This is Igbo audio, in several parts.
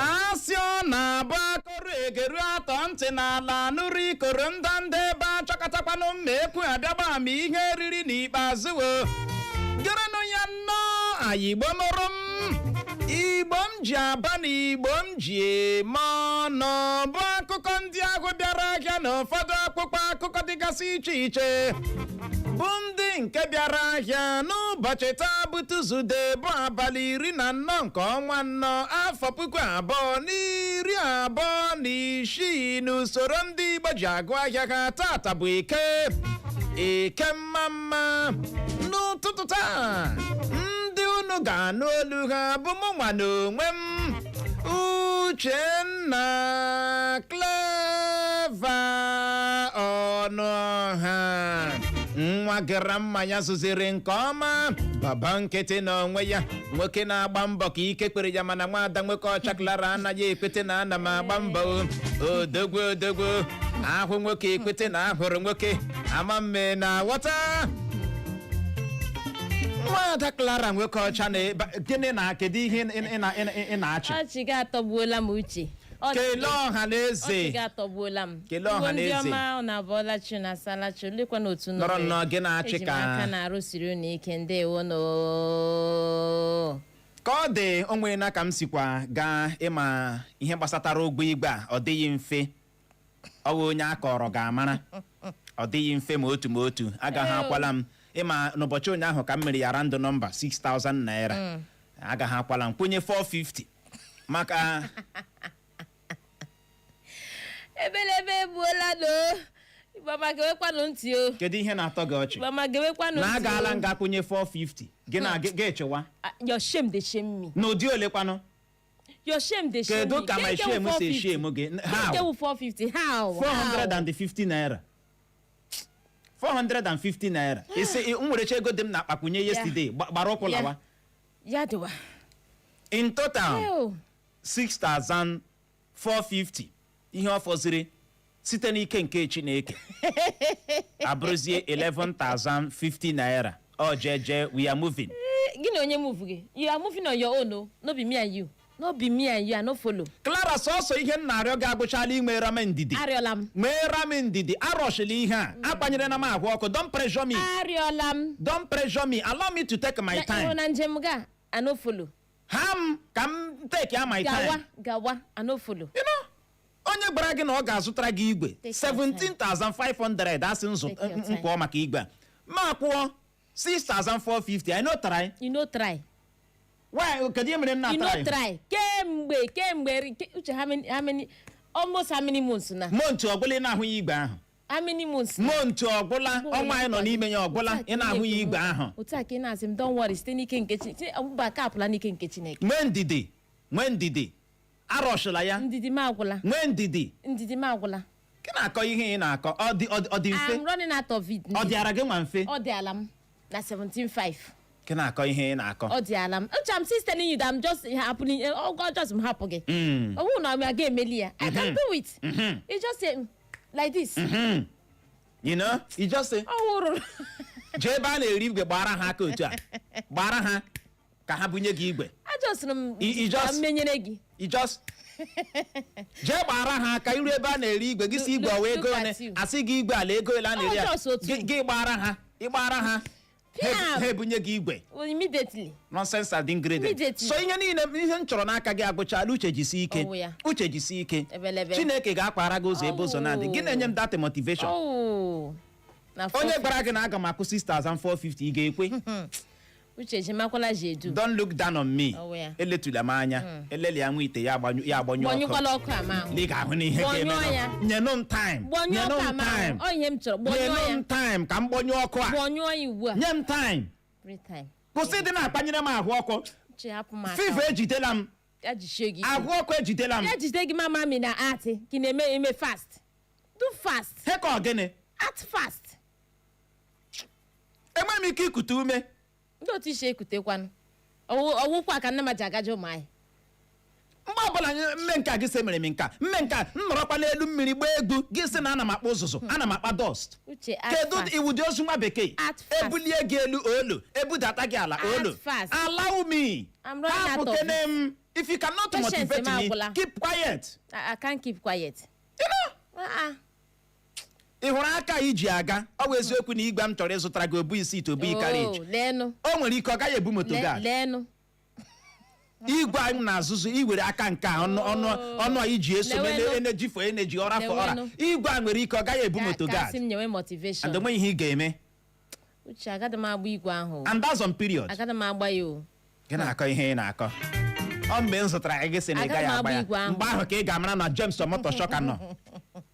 Asị ọ na-abụ akọrọ egeru atọ ntị n'ala nụrụ ikoro ndanda ebe achọkọtakwanụ mma ekwu abịagba ama ihe eriri n'ikpeazụ o gerenụ ya nnọọ. Ayigbo mụrụ m, Igbo m ji aba na Igbo m ji eme ọnụ, bụ akụkọ ndị ahụ bịara ahịa na ụfọdụ akpụkpọ akụkọ dịgasị iche iche, bụ ndị nke bịara ahịa n'ụbọchị taa bụ Tuzdee, bụ abalị 14 nke ọnwa 4, afọ 2026, n'usoro ndị Igbo ji agụ ahịa ha. Tata bụ Eke, Eke mma mma. N'ụtụtụ taa, ndị unu ga-anụ olu ha bụ mụ nwa na onwe m, Uchenna Clever Ọnụọha, nwa gara mmanya zụziri nke ọma, baba nkịtị na onwe ya, nwoke na-agba mbọ ka ike kpere ya, mana nwaada nwoke ọcha Clara anaghị ekwete na ana m agba mbọ. Odogwu, odogwu ahụ, nwoke ekwete na ahụrụ nwoke ama mme na ghọta. Nwaada Clara nwoke ọcha na gịnị na kedu ihe ị na-achị? Ọchị gị atọgbuola m, Uche. Kelee ọha na Ọchị eze. gị atọgbuola m. Kelee ọha Igbo na ndị eze. ọma, ọ na-abọọla chi na asalachi, olekwa n'otu Nọrọ nnọọ gị na-achị Eji m aka na-arụ siri unu ike. Ndewo no. Ka ọ dị onwe na ka m sikwa gaa ịma ihe gbasatara ụgwọ igwe a, ọ dịghị mfe. Ọ bụ onye a kọrọ ga-amara ọ dịghị mfe ma otu ma otu agaghị akwala m ịma. N'ụbọchị ụnyaahụ ka m mere ya random number 6000 naira, agaghị akwala m kwụnye 450 maka Ebelebe egbuola no. Igbo ma gewekwanụ ntị o. Kedu ihe na-atọ gị ọchị? Igbo ma gewekwanụ Na ntị o. agaala nga kwụnye 450, gị na gị echewa. Ah, your shame dey shame me. N'ụdị ole kwanụ? Your shame dey shame me. Kedu ka my Nke wụ shame si 450? shame gị? How? Nke wụ 450, how? 450 naira, 450 naira. Isi m werecha ego dị m na akpakwunye yesterday, gbara ụkwụ lawa. Ya dịwa. In total, Ew. 6450. Ihe ọ fọziri site n'ike nke Chineke abụrụzie 11,050 naira. Ọ jeje, we are moving. Eh, gị na onye move gị? You are moving on your own o. No be me and you, no be me and you. I no follow. Clara, sọsọ ihe m na-arịọ gị agụchala inwere m ndidi. Arịọla m. Nwere m ndidi, arọchila ihe a akpanyere na m ahụ ọkụ. Don't pressure me. Arịọla m. Don't pressure me, allow me to take my Na ịhụ time. na njem ga, I no follow. Ha m ka m take ya my Gawa. time. Gawa, I no follow. You know, onye gwara gị na ọ ga-azụtara gị igwe Take your time. 17,500, asị nzụ Take your time. m kwụọ maka igwe a, ma kwụọ 6450, I no try. You no try. Why? Kedu ihe mere m na You no try? try. Kemgbe, Uche, how many, almost how many months na? Month ọgwụla, ị na-ahụ ya igwe ahụ. How many months? Month ọgwụla, ọnwa anyị nọ n'ime ya ọgwụla, ị na-ahụ ya igwe ahụ. Otu a ka ị na-asị m don't worry, site n'ike nke Chineke. Mba, ka apụla n'ike nke Chineke. Nwee ndidi, nwee ndidi, arọshila ya. Ndidi m agwụla. Nwee ndidi. Ndidi m agwụla. Gị na-akọ ihe ị na-akọ, ọ dị mfe. I'm running out of it. Ọ dịara gị nwa mfe? Ọ dị ala m na 17.5. Gị na-akọ ihe ị na-akọ. Ọ dị ala m. Uche, I'm still telling you that I'm just happening. Ọ just m hapụ gị. Ọ bụrụ na m aga emeli ya, I can do it. You just say like this. You just say Ọ wụrụ. Jee ebe a na-eri igwe, gbara ha aka otu a, gbara ha ka ha bunye gị igwe. Ajọsịrị m You ka m menyere gị. You just jee gbara ha aka iru ebe a na-eri igwe gị, si igwe ọwa ego Look ole? at you. Asị gị igwe ala ego ole a na-eri Ọ ya? just otu. Gị gbara ha, ịgbara ha, Piam. ha ebunye gị igwe. Immediately. Nonsense and ingredient. Immediately. So ihe niile ihe m chọrọ n'aka gị agụchala. Uche, jisi ike. Ọwụ ya. Uche, jisi ike. Ebelebe. Chineke ga-akwara gị ụzọ ebe ụzọ na-adị. Gị na-enye m that motivation. Oh. Na Onye gwara gị na aga m akwụ 6450, ị ga-ekwe? Uche jimakwala ji edu. Don't look down on me. Ọwụ ya. Eletula m anya, eleli ya nwa ite ya agbanyụ, ya agbanyụ ọkụ. Gbanyụkwala ọkụ ama ahụ. Ị ga-ahụ na ihe ga-eme. Gbanyụọ ya. Nyenụ m time. Gbanyụọ Nyenụ ọkụ m ama ahụ. time. Ọ ihe m chọrọ, gbanyụọ Nyenụ ya. m time ka m gbanyụọ ọkụ a. Gbanyụọ ya ugbu a. Nye m time. Free time. Kwụsị ịdị na-akpanyere m ahụ ọkụ. Uche, hapụ m aka. Fifa ejidela m. Ya jisie gị ike. Ahụ ọkụ ejidela m. Ya jide gị. Mama mi na art ka ị na-eme eme. Fast, do fast. He ka ọ gịnị? Act fast. Enweghị m ike ikute ume. Ndị otu isi ekutekwanụ ọwụkwa ka nne m ji agaje ụmụ anyị. Mgbe ọbụla mme nke a, gị sị mere m nke a, mme nke a, m nọrọkwa n'elu mmiri gbaa egwu, gị sị na ana m akpa ụzụzụ, ana m akpa dust. Uche, act Kedu fast. iwu dị ozu nwa bekee? Act fast. Ebulie gị elu olu, ebudata gị ala Act olu. fast. Allow me. I'm running Hapụ out of kene m. If you cannot Patience motivate m me, agwụla. keep quiet. I can't keep quiet. You know? Ah, ah. Ị hụrụ aka iji aga, ọ bụ eziokwu na igwe m chọrọ ịzụtara gị obu isi obu Oh, carriage. leenụ. O nwere ike ọ gaghị ebu moto gad. Leenụ. Igwe anyị na-azụzụ iwere aka nke a, ọnụ ọnụ ọnụ a iji eso Lewenụ. mele energy for energy, ọra for ọra. Lewenụ. Igwe a nwere ike ọ gaghị ebu moto Ka gad. sị m nyewe motivation. And onweghị ihe ị ga-eme. Uche, agaghị m agba igwe ahụ o. And that's on period. Agaghị m agba ya o. Gị na-akọ ihe ị na-akọ, ọ mgbe m zụtara gị, gị sị na ị Agaghị gaghị m agba agba ya. igwe ahụ. Mgbe ahụ ka ị ga-amara na James Omotosho ka nọ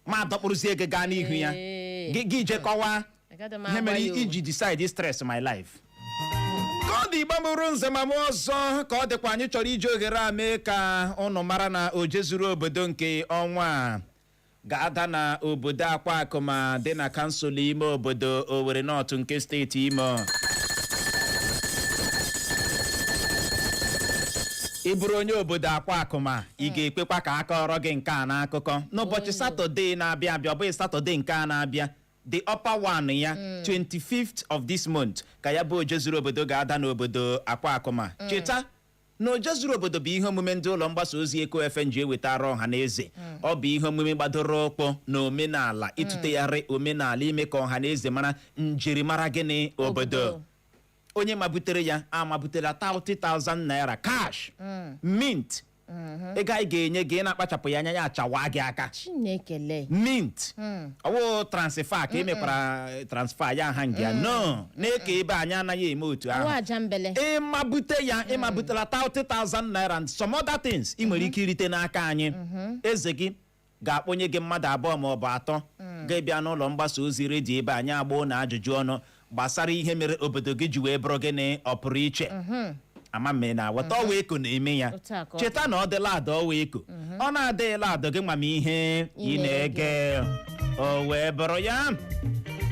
ma dọkpụrụzie gị gaa n'ihu ya. Ee. Gị je kọwaa Agaghị m ihe agba mere ya o. iji decide stress my life. Ka ọ dị, Igbo mụrụ nze ma mụ ọzọ, ka ọ dịkwa, anyị chọrọ iji ohere a mee ka ụnụ mara na oje zuru obodo nke ọnwa a ga-ada na obodo Akwa Akụma dị na kansụl ime obodo Owerri North nke steeti Imo. Ị bụrụ onye obodo Akwa Akụma, ị ga-ekwekwa ka akọrọ gị nke a n'akụkọ n'ụbọchị Satọde na-abịa abịa. Ọ bụghị Satọde nke a na-abịa, the upper one ya, 25th of this month, ka ya bụ oje zuru obodo ga-ada n'obodo Akwa Akụma. Cheta na oje zuru obodo bụ ihe omume ndị ụlọ mgbasa ozi Eko FM ji ewetara ọha na eze. Ọ bụ ihe omume gbadoro ụkwụ na omenala, ịtụtegharị omenala, ime ka ọha na eze mara njirimara gịnị? Obodo. Onye mabutere ya amabutela 30,000 naira cash mint. Ego anyị ga-enye gị, ị na-akpachapụ ya anya, ya achawa gị aka. Chineke lee. Mint, ọwụ transfer ka emekwara transfer ya aha ngị no na-eke ebe anyị anaghị eme otu Ọwụ ahụ. Aja mbele. Ịmabute ya, ịmabutela 30,000 naira and some other things ị nwere ike irite n'aka anyị. Eze gị ga-akpọnye gị mmadụ abụọ ma ọ bụ atọ ga-ebịa n'ụlọ mgbasa ozi redio ebe anyị agboo na ajụjụ ọnụ gbasara ihe mere obodo gị ji wee bụrụ gịnị? Ọ pụrụ iche. Ama m na aghọta. Ọwa eko na-eme ya. Otu a ka ọ. Cheta na ọ dịla ada ọwa eko, ọ na-adịghịla adọ gị ma ihe ị na-ege o wee bụrụ ya.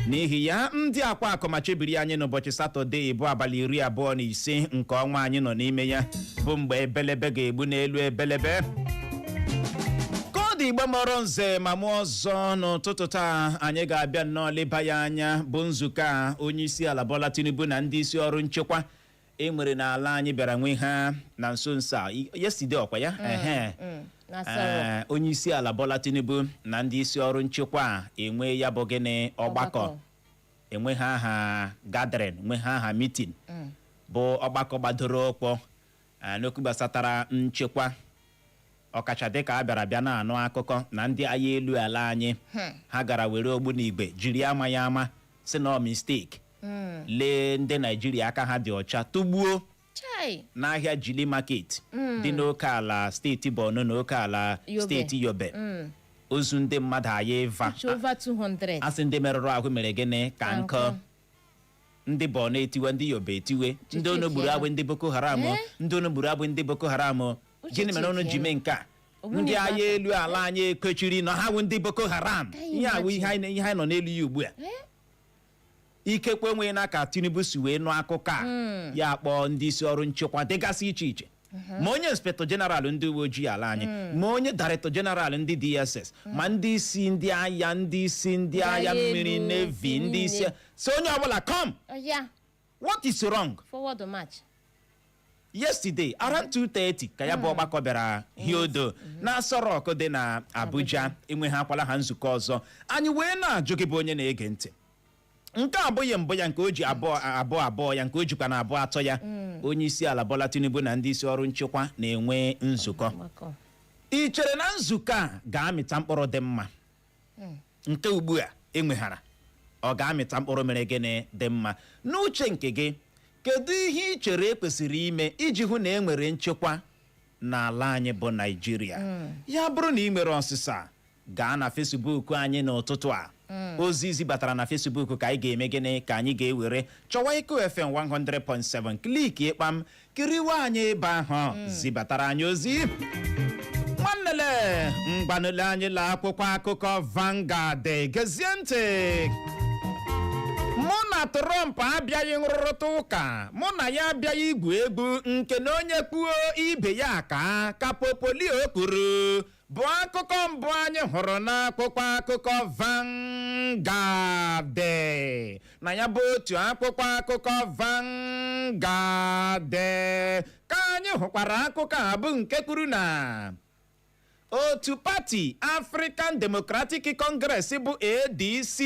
N'ihi ya, ndị Akwa Akụma chebiri anyị n'ụbọchị Satọde bụ abalị 25 nke ọnwa anyị nọ n'ime ya, bụ mgbe ebelebe ga-egbu n'elu ebelebe. Ka ọ dị, Igbo mọrọ nze ma mụọ ọzọ, n'ụtụtụ taa anyị ga-abịa nnọọ leba ya anya bụ nzukọ a onye isi ala Bola Tinubu na ndị isi ọrụ nchekwa e nwere n'ala anyị bịara nwe ha na nso nso a, yesterday ọkwa ya, ehe. Na Aso Rock. Ee, onye isi ala Bola Tinubu na ndị isi ọrụ nchekwa a enwe ya bụ gịnị? Ọgbakọ. Ọgbakọ. Enwe ha aha gathering, nwe ha aha meeting, bụ ọgbakọ gbadoro ụkwụ n'okwu gbasatara nchekwa, ọkacha dịka a bịara bịa na-anụ akụkọ na ndị agha elu ala anyị ha gara were ogbunigwe jiri amaghị ama si na ọ mistake lee ndị Naijiria aka ha dị ọcha tụgbuo Chai. n'ahịa Jili Market dị n'oke ala steeti Borno na oke ala Yobe. steeti Yobe. Ozu ndị mmadụ aya ịva. Uche, over 200. Asị ndị merụrụ ahụ mere gịnị? Ka Ka nkọ. nkọ. Ndị Borno etiwe, ndị Yobe etiwe, ndị onu gburu Chekienu. abụ ndị Boko Haram o, Eh? ndị onu gburu abụ ndị Boko Haram o. Uche, Gịnị mere unu ji chekienu. mee nke a? Ogbunigwe Ndị agha aka. elu ala anyị ekwechiri na ha bụ ndị Boko Haram. Can you Ihe awụ ihe imagine? anyị, ihe anyị nọ n'elu ya ugbu a. Eh? Ikekwe nwee na ka Tinubu si wee nụ akụkọ a, ya akpọọ ndị isi ọrụ nchekwa dịgasị iche iche, ma onye inspector general ndị uwe ojii ala anyị, ma onye director general ndị DSS, ma ndị isi ndị agha, ndị isi ndị agha agha mmiri, elu, navy, ndị isi niile. si onye ọbụla come. Oh, yeah. What is wrong? Forward the march. Yesterday around 2:30 ka ya bụ ọgbakọ bịara hiodo na Aso Rock dị na Abuja. Enweghị akwala ha nzukọ ọzọ. Anyị wee na-ajụ gị bụ onye na-ege ntị, nke abụghị mbụ ya nke o ji abụọ abụọ abụọ ya, nke o jikwa na abụọ atọ ya, onye isi ala Bola Tinubu na ndị isi ọrụ nchekwa na-enwe nzukọ. Ọgbakọ. Ị chere na nzukọ a ga-amịta mkpụrụ dị mma? Nke ugbu a enweghara, ọ ga-amịta mkpụrụ mere gịnị? Dị mma. N'uche nke gị, kedu ihe ị chere ekwesịrị ime iji hụ na e nwere nchekwa n'ala anyị bụ Naijiria? Ya bụrụ na ị nwere ọsịsa, gaa na Facebook anyị n'ụtụtụ a. Ozi zibatara na Facebook ka anyị ga-eme gịnị? Ka anyị ga-ewere chọwa Eko FM 100.7, click ịkpam, kiriwe anyị ebe ahụ, zibatara anyị ozi. Nwannele mgbanule anyị la akwụkwọ akụkọ Vanguard. Gezie ntị, mụ na Na Trump abịaghị nrụrịta ụka, mụ na ya abịaghị igwu egwu nke na onye kpuo ibe ya ka Popolio kwuru, bụ akụkọ mbụ anyị hụrụ n'akwụkwọ akụkọ Vanguard. Na ya bụ otu akwụkwọ akụkọ Vanguard ka anyị hụkwara akụkọ a bụ nke kwuru na otu pati African Democratic Congress bụ ADC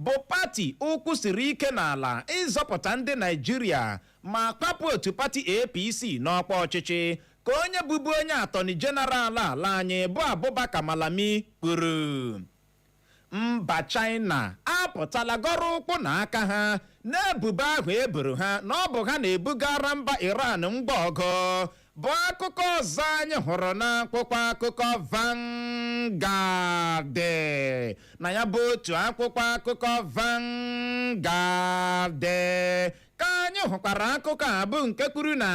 bụ pati ụkwụ siri ike n'ala ịzọpụta ndị Naijiria ma kwapụ otu pati APC n'ọkwa ọchịchị, ka onye bụbu onye Attorney General ala anyị bụ Abubakar Malami kwuru. Mba China apụtala gọrọ ụkwụ na aka ha n'ebubo ahụ eboro ha na ọ bụ ha na-ebugara mba Iran ngwa ọgụ, bụ akụkọ ọzọ anyị hụrụ n'akwụkwọ akụkọ Vanguard. Na ya bụ otu akwụkwọ akụkọ Vanguard ka anyị hụkwara akụkọ a bụ nke kwuru na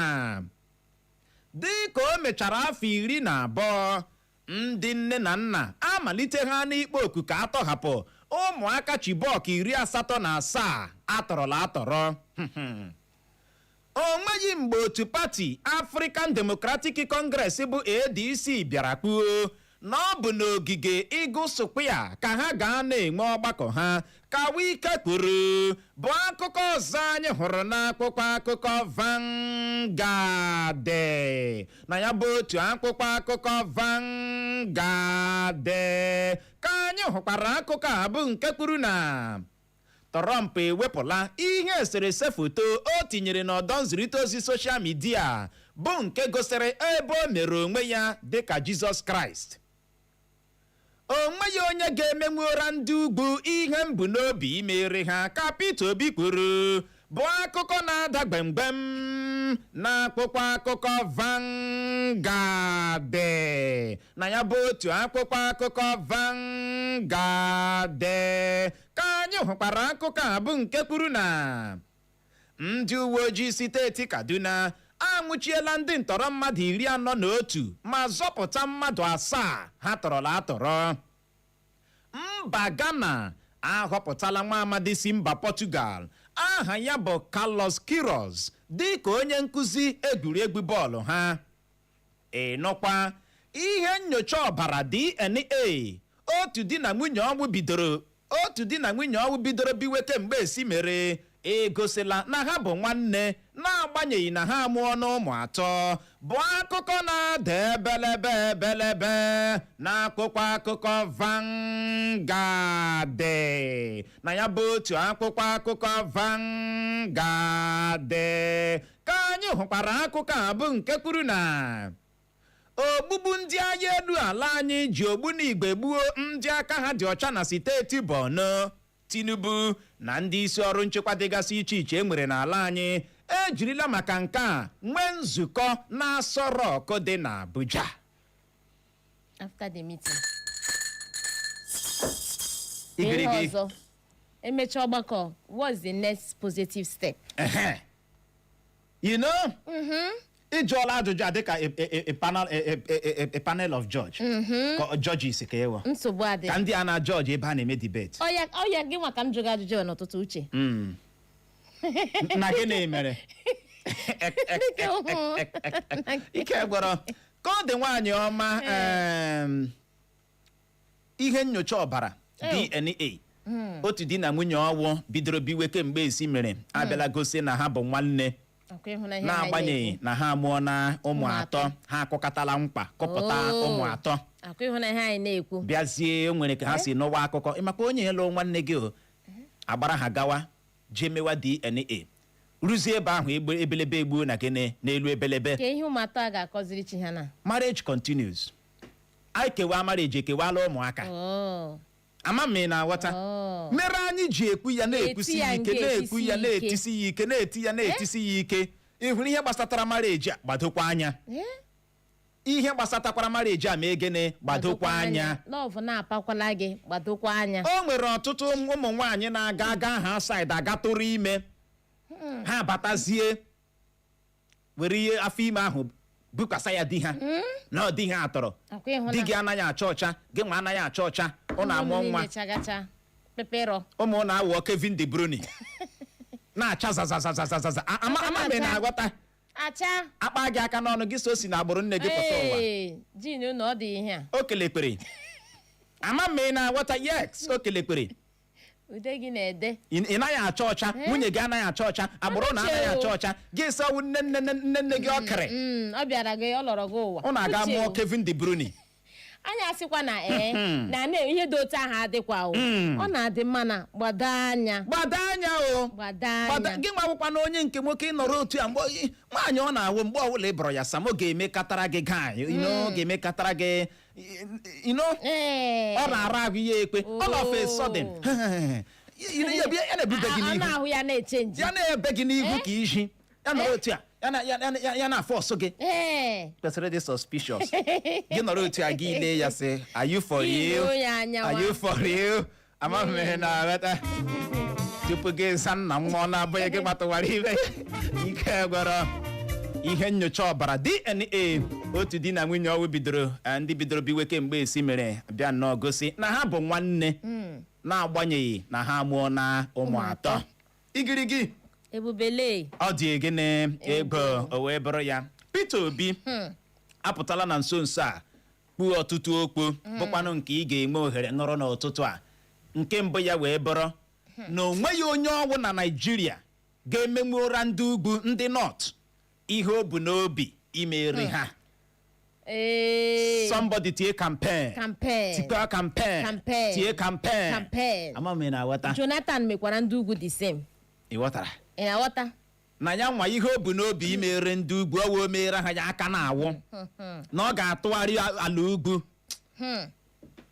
dị ka o mechara afọ 12, ndị nne na nna amalite ha n'ikpe oku ka atọhapụ ụmụaka Chibok 87 atọrọla atọrọ. O nweghị mgbe otu pati African Democratic Congress bụ ADC bịara kpuo na ọ bụ n'ogige Eagle Square ka ha ga na-enwe ọgbakọ ha, ka Wike kwuru, bụ akụkọ ọzọ anyị hụrụ n'akwụkwọ akụkọ Vanguard. Na ya bụ otu akwụkwọ akụkọ Vanguard ka anyị hụkwara akụkọ a bụ nke kwuru na Trump ewepụla ihe eserese foto o tinyere n'ọdọ nzirịta ozi social media bụ nke gosiri ebe o mere onwe ya dịka Jizọs Kraịst. O nweghị onye ga-emenwu ụra ndị ugwu ihe mbụ n'obi imere ha, ka Peter Obi kwuru, bụ akụkọ na-ada gbemgbem n'akwụkwọ akụkọ Vanguard. Na ya bụ otu akwụkwọ akụkọ Vanguard ka anyị hụkwara akụkọ a bụ nke kwuru na ndị uwe ojii steeti Kaduna anwụchiela ndị ntọrọ mmadụ 41 ma zọpụta mmadụ 7 ha tọrọla atọrọ. Mba Ghana ahọpụtala nwa amadi si mba Portugal aha ya bụ Carlos Queiroz dị ka onye nkụzi egwuregwu bọọlụ ha. Ịnụkwa ihe nyocha ọbara DNA otu di na nwunye ọnwụ bidoro biwe kemgbe esi mere egosila na ha bụ nwanne, na-agbanyeghị na ha amụọ n'ụmụ atọ, bụ akụkọ na-ada ebelebe ebelebe n'akwụkwọ akụkọ Vanguard. Na ya bụ otu akwụkwọ akụkọ Vanguard ka anyị hụkwara akụkọ a bụ nke kwuru na ogbugbu ndị agha elu ala anyị ji ogbunigwe gbuo ndị aka ha dị ọcha na steeti Borno, Tinubu na ndị isi ọrụ nchekwa dịgasị iche iche e nwere n'ala anyị ejirila maka nke a nwee nzukọ na Aso Rock dị n'Abuja. After the meeting, ihe Igirigi. ọzọ, emechaa ọgbakọ, what's the next positive step? Ehe. Ị jụọla ajụjụ a dịka a panel of judge. Ka judges ka ịwụ. Nsogbu adị. Ka ndị a na judge ebe a na-eme debate. Ọya ọya, gị nwa ka m jụrụ ajụjụ a n'ụtụtụ, Uche. Na gịnị mere? Dịka Ike gwọrọ ka ọ dị, nwaanyị ọma. Ihe nyocha ọbara DNA otu di na nwunye ọwụ bidoro biwe kemgbe esi mere abịala gosi na ha bụ nwanne, Ọkwa ịhụnanya ha. na-agbanyeghị na ha amụọ na ụmụ ụmụ atọ. atọ. Ha akụkọtala mkpa kụpụta Oh. ụmụ atọ. Akwa ịhụnanya anyị na-ekwu. Bịazie, o nwere ka ha si n'ụwa akụkọ ịmakwa onye lụọ nwanne gị, o agbara ha gawa jee mewa DNA, rụzie ebe ahụ ebelebe egbuo na gịnị n'elu ebelebe. Ka ihe ụmụ atọ a ga-akọziri chi ha na Marriage continues. Anyị kewaa marriage, ekewala ụmụaka. Oh. Ama m ị na-aghọta. Oh. Mere anyị ji ekwu ya, na-ekwusi Eti ya ya ike, nga na-ekwu ya, etisi ike. na-etisi ya ike, na-eti ya, na-etisi ya ike. Ị hụrụ ihe gbasatara marriage a, gbadokwa anya. Eh? Ihe gbasatakwara marriage a, ma gịnị, gbadokwa anya. Love na-apakwala gị, gbadokwa anya. O nwere ọtụtụ ụmụ nwaanyị na-aga aga ha side aga tụrụ ime, ha batazie were ihe afọ ime ahụ bukwasa ya di ha na ọ di ha atọrọ. Akwa ịhụna. Di gị anaghị acha ọcha, gị nwa anaghị acha ọcha, ụnụ amụọ nwa. Niile chagacha pepero. Ụmụ na-awọ Kevin De Bruyne. Na-acha zazazazazaza. Ama Aka ama m ị na-acha. na-aghọta. Acha. Akpa gị aka n'ọnụ gị, so si na agbụrụ nne gị pụta ụwa. Ee, jin na ọ dị ihe a. O kelekwere. Ama m ị na-aghọta. Yes, o kelekwere. Ude gị na-ede. Ị naghị acha ọcha, nwunye gị anaghị acha ọcha, agbụrụ na anaghị acha ọcha, gị sọwụ nne nne nne nne nne gị ọkịrị. Ọ bịara gị, ọ lọrọ gị ụwa. Ụnụ aga Uche mụọ o. Kevin De Bruyne. Anyị asịkwa na ee na ihe dị otu ahụ adịkwa o. Ọ na-adị mma na gbado anya. Gbado anya o. Gbado Gbado anya. gị nwa akwụkwa na onye nke nwoke nọrọ otu a, mgbe nwaanyị ọ na-awụ, mgbe ọbụla ị bọrọ ya sam, ọ ga-emekatara gị guy, ga-emekatara gị Ee. ọ na-ara ahụ ya ekwe. All of a sudden, ya na-ebube gị Ọ n'ihu. na-ahụ ya na-echange. Ya na-ebe gị n'ihu ka iji ya nọrọ otu a, ya na-afọ ọsọ gị. Kwesịrị ịdị suspicious. Gị nọrọ otu a, gị lee ya sị, "Are you for Gị real?" loo ya anya. "Are wa. you for real?" Ama m ihe na-aghọta tupu gị za nna m ọ na-abụghị gị gbatụwara ibe ike gwọrọ. Ihe nyocha ọbara DNA otu di na nwunye ọwụ bidoro ndị bidoro biwe kemgbe esi mere bịa nnọọ gosi na ha bụ nwanne, na-agbanyeghị na ha amụọ na ụmụ atọ. Igirigi. Ebubele. Ọ dị gịnị ego o wee bụrụ ya. Peter Obi apụtala na nso nso a kpuo ọtụtụ okwu, bụkwanụ nke ị ga-enwe ohere nọrọ n'ụtụtụ a. Nke mbụ ya wee bụrụ na o nweghị onye ọwụ na Naịjirịa ga-emenwu ụra ndị ugwu, ndị North, ihe o bu n'obi imeri ha. Ee. Somebody tie campaign. Campaign. Tikwa campaign. Campaign. Tie campaign. Campaign. Ama m ị na-aghọta. Jonathan mekwara ndị ugwu the same. Ị ghọtara? Ị na-aghọta? Na ya nwa, ihe o bu n'obi imere ndị ugwu, ọ wee mere ha ya aka na-awụ na ọ ga-atụgharị ala ugwu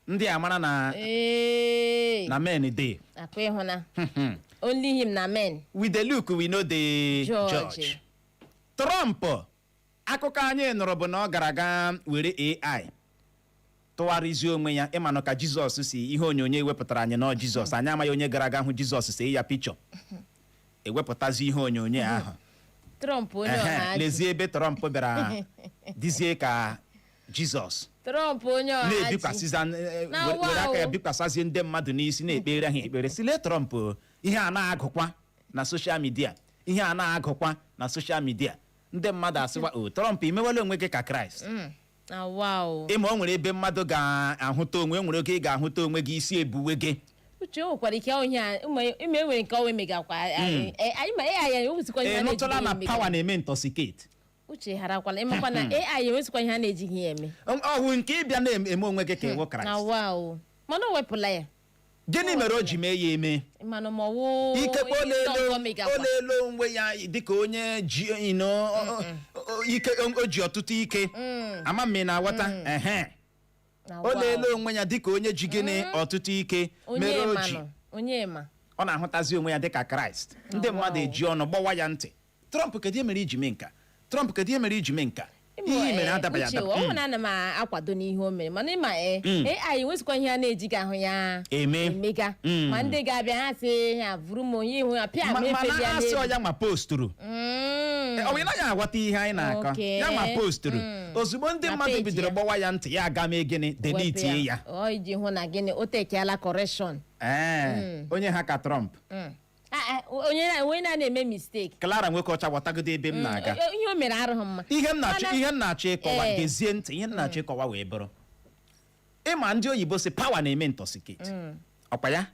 ndị a mara na Ee. na men dey. Akwa ịhụna only him na men. We dey look, we no dey judge. judge. Trump, akụkọ anyị nụrụ bụ na ọ gara aga were AI tụgharịzie onwe ya. Ịmanụ ka Jizọs si ihe onyonyo ewepụtara anyị nọ Jizọs, anyị amaghị onye gara aga hụ Jizọs see ya pichọ, ewepụtazi ihe onyonyo ahụ. Trump onye Ehe, ọha ji. Lezie ebe Trump bịara dizie ka Jizọs. Trump onye ọha ji. Na-ebikwasịza Na were aka ya wow. bikwasịzie ndị mmadụ n'isi, na-ekpere ha ekpere, si lee Trump o, ihe a na-agụkwa na social media, ihe a na-agụkwa na social media, ndị mmadụ asịwa, "O Trump, imewela onwe gị ka Kraịst." Na wow. Ịma o nwere ebe mmadụ ga-ahụta onwe, o nwere oge ị ga-ahụta onwe gị, isi ebuwe gị. Uche, o nwekwara ike onye a ime enwere nke ọnwa emegakwa anyị ma AI enwesikwa ihe Ị a nụtụla na-ejighị na ya eme. power na-eme intoxicate. Uche, harakwala, ịmakwa na AI enwesikwa ihe a na-ejighị ya eme. Ọhụ nke ịbịa na-eme onwe gị ka ịwụ Na Kraịst. Wow, mana o wepụla ya. Gịnị mere o ji mee ya eme? Mana ma ọwụ Ikekwe ihe ndị ọzọ megakwa. o leele onwe ya dịka onye ji ike, o ji ọtụtụ ike. Ama m ị na-aghọta. Ehe. Na O wow. leele onwe ya dịka onye ji gịnị ọtụtụ ike Onye mere o ma ji nọ onye ma. Ọ na-ahụtazi onwe ya dịka Kraịst. Ndị Oh, mmadụ wow. eji ọnụ gbawa ya ntị, "Trump, kedu ihe mere iji mee nka? Trump, kedu ihe mere iji mee nka?" Ihe i mere adabaghị Uche, adaba. ọ bụ na ana m akwado n'ihe o mere, mana ịma AI enwesikwa ihe a na-ejighị ahụ ya Eme. emega. Ma ndị ga-abịa, ha sị ha vụrụ m onye ihu ya pịa ma Mana efeli ya asị n'elu. ọ ya ma posturu. Ọ bụ ị naghị aghọta ihe anyị na-akọ. Ya ma posturu ozugbo ndị Na mmadụ peji bidoro ya. gbawa ya ntị, ya aga mee gịnị? Wepụ. Delete ya. Ọ iji hụ na gịnị, o tekiala correction. Ee, onye ha ka Trump. Ah, ah, onye na-eme mistake. Clara nwoke ọcha, ghọtagodo ebe m na-aga. Ihe o mere arụghị mma. Ihe m na-achọ Mana- ihe m na-achọ ịkọwa, gezie ntị, ihe m na-achọ ịkọwa wee bụrụ, ịma ndị oyibo si power na-eme intoxicate, ọkwa ya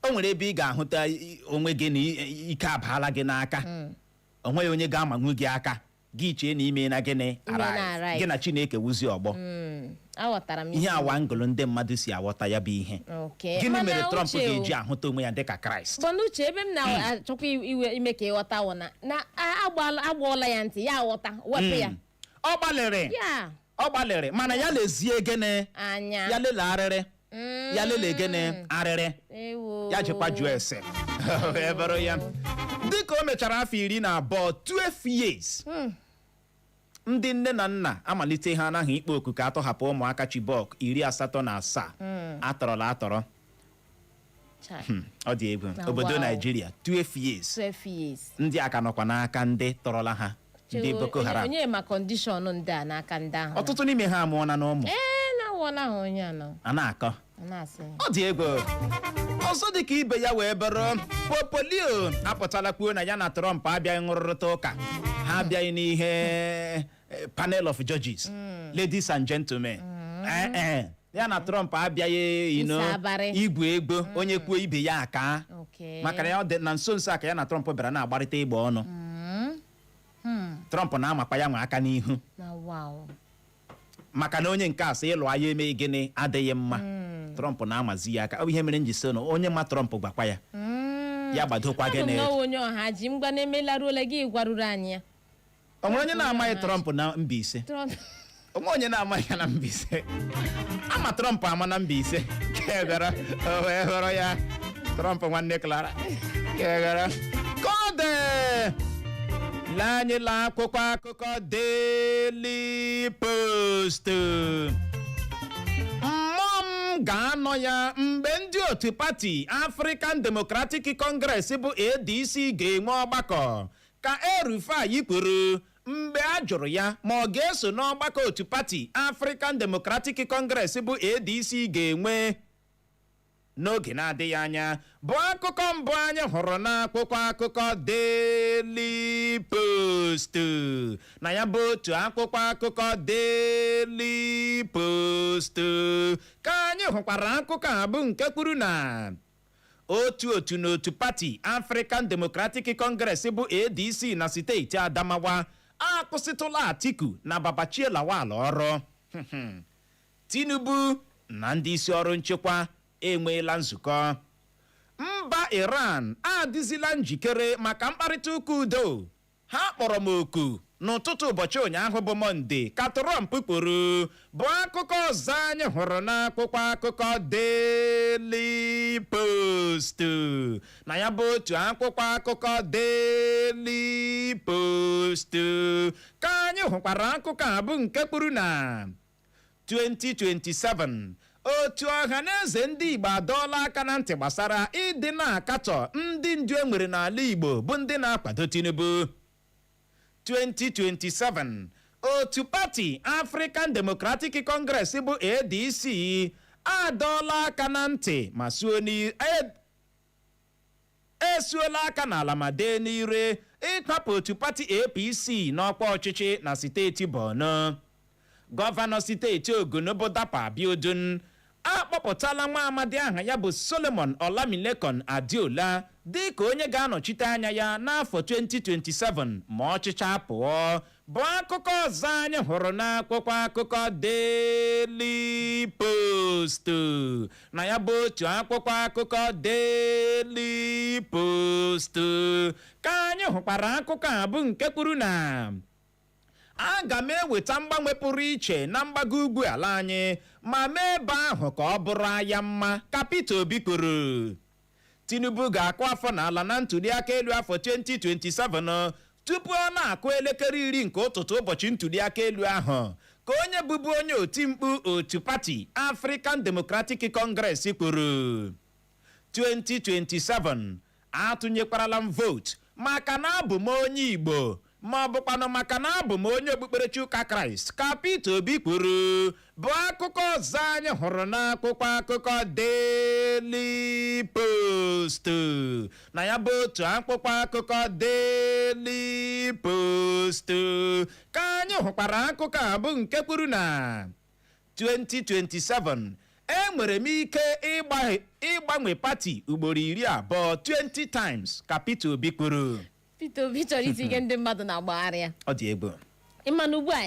o nwere ebe ị ga-ahụta onwe gị na ike abaala gị n'aka, o nweghị onye ga-amanwu gị aka, gị chee na ime na gịnị Ime na arrive. arrive. Gị na Chineke wuzi ọgbọ. Aghọtara m. Ihe awa ngụlụ ndị mmadụ si aghọta ya bụ ihe. Okay. Gịnị Mana mere Trump Uche o, ga-eji ahụta onwe ya dịka Kraịst? Mana Uche, ebe m na-achọkwa iwe ime ka ịghọta wụ na agbọọla ya ntị, ya aghọta, wepụ ya. Ọ gbalịrị. Ya. Ọ gbalịrị, mana ya lezie gịnị anya. Ya lele arịrị, ya lele gịnị arịrị. Ewo. Ya jikwa jụọ ese wee bụrụ ya. Dịka o mechara afọ 12, 12 years, ndị nne na nna amalite ha anaghị ikpe oku ka atọhapụ ụmụaka Chibok 87 atọrọla atọrọ. Chai. Ọ dị egwu. Na Obodo wow. Naijiria, 12 years, 12 years. ndị a ka nọkwa n'aka ndị tọrọla ha, ndị Chewo, Boko Haram. Onye ma condition ndị a n'aka ndị ahụ. Ọtụtụ n'ime ha amụọna n'ụmụ. Ee, na-awọla ha onye anọ. A na-akọ. Ọ na-asị. Ọ dị egwu. Ọzọ dị ka ibe ya wee bụrụ, Popolio apụtala kwuo na ya na Trump abịaghị nrụrịta ụka. Ha abịaghị n'ihe panel of judges, ladies and gentlemen. Ya na Trump abịaghị Ịsa abarị. Igwe ego onye kwuo ibe ya aka, maka na ya ọ dị na nso nso a ka ya na Trump bịara na-agbarịta ịgba ọnụ. Trump na-amakwa ya nwa aka n'ihu, Na wow. maka na onye nke a sị ịlụ agha eme gịnị adịghị mma. Trump na-amazi ya aka. Ọ bụ ihe mere m ji sị na onye ma Trump gwakwa ya ya gbadokwa Abụ m gịnị. na onye ọha ji mgba na-emelaruola gị gwaruru anyị ya. O nwere onye na-amaghị Trump na Mbaise? Trump. Onwe onye na-amaghị ya na Mbaise? Ama Trump ama na Mbaise. Kegara o wee hụrụ ya, Trump nwanne Clara kegara ka ọ dị. Lee anyị la akwụkwọ akụkọ Daily Post. Mmụọ m ga-anọ ya mgbe ndị otu pati African Democratic Congress bụ ADC ga-enwe ọgbakọ, ka El-Rufai kwuru mgbe a jụrụ ya ma ọ ga-eso n'ọgbakọ otu pati African Democratic Congress bụ ADC ga-enwe n'oge na-adịghị anya, bụ akụkọ mbụ anyị hụrụ n'akwụkwọ akụkọ Daily Post. Na ya bụ otu akwụkwọ akụkọ Daily Post ka anyị hụkwara akụkọ a bụ nke kwuru na otu otu n'otu pati African Democratic Congress bụ ADC na steeti Adamawa akwụsịtụla Atiku na Babachir Lawal ọrụ. Tinubu na ndị isi ọrụ nchekwa enweela nzukọ. Mba Iran adịzila njikere maka mkparịta ụka udo. Ha kpọrọ m oku n'ụtụtụ ụbọchị ụnyaahụ bụ Mọnde, ka Trump kwuru, bụ akụkọ ọzọ anyị hụrụ n'akwụkwọ akụkọ Daily Post. Na ya bụ otu akwụkwọ akụkọ Daily Post ka anyị hụkwara akụkọ a bụ nke kwuru na 2027, otu ọha na eze ndị Igbo adọọla aka na ntị gbasara ịdị na-akatọ ndị ndu e nwere n'ala Igbo bụ ndị na-akwado Tinubu. 2027, otu pati African Democratic Congress bụ ADC adọọla aka na ntị ma suo esuola aka n'ala ma dee n'ire ịkwapụ otu pati APC n'ọkwa ọchịchị na steeti Borno. Gọvanọ steeti Ogun bụ Dapo Abiodun akpọpụtala nwa amadi aha ya bụ Solomon Olamilekon Adiola dị ka onye ga-anọchite anya ya n'afọ 2027 ma ọchịcha pụọ, bụ akụkọ ọzọ anyị hụrụ n'akwụkwọ akụkọ Daily Post. Na ya bụ otu akwụkwọ akụkọ Daily Post ka anyị hụkwara akụkọ a bụ nke kwuru na aga m eweta mgbanwe pụrụ iche na mgbago ugwu ala anyị ma mee ebe ahụ ka ọ bụrụ aya mma, ka Peter Obi kwuru. Tinubu ga-akụ afọ n'ala na ntụliaka elu afọ 2027 tupu ọ na-akụ elekere 10 nke ụtụtụ ụbọchị ntụliaka elu ahụ, ka onye bụbu onye oti mkpu otu pati African Democratic Congress kwuru. 2027, atụnyekwarala m vootu maka na abụ m onye Igbo ma ọ bụkwanụ maka na abụ m onye okpukperechi ụka Kraịst, ka Peter Obi kwuru, bụ akụkọ ọzọ anyị hụrụ n'akwụkwọ akụkọ Daily Post. Na ya bụ otu akwụkwọ akụkọ Daily Post ka anyị hụkwara akụkọ a bụ nke kwuru na 2027, enwere m ike ịgbanwe pati ugboro 20, 20 times, ka Peter Obi kwuru. Peter Obi chọrọ itinye ndị mmadụ na agbagharị ya. Ọ dị egwu. Ịma na ugbu a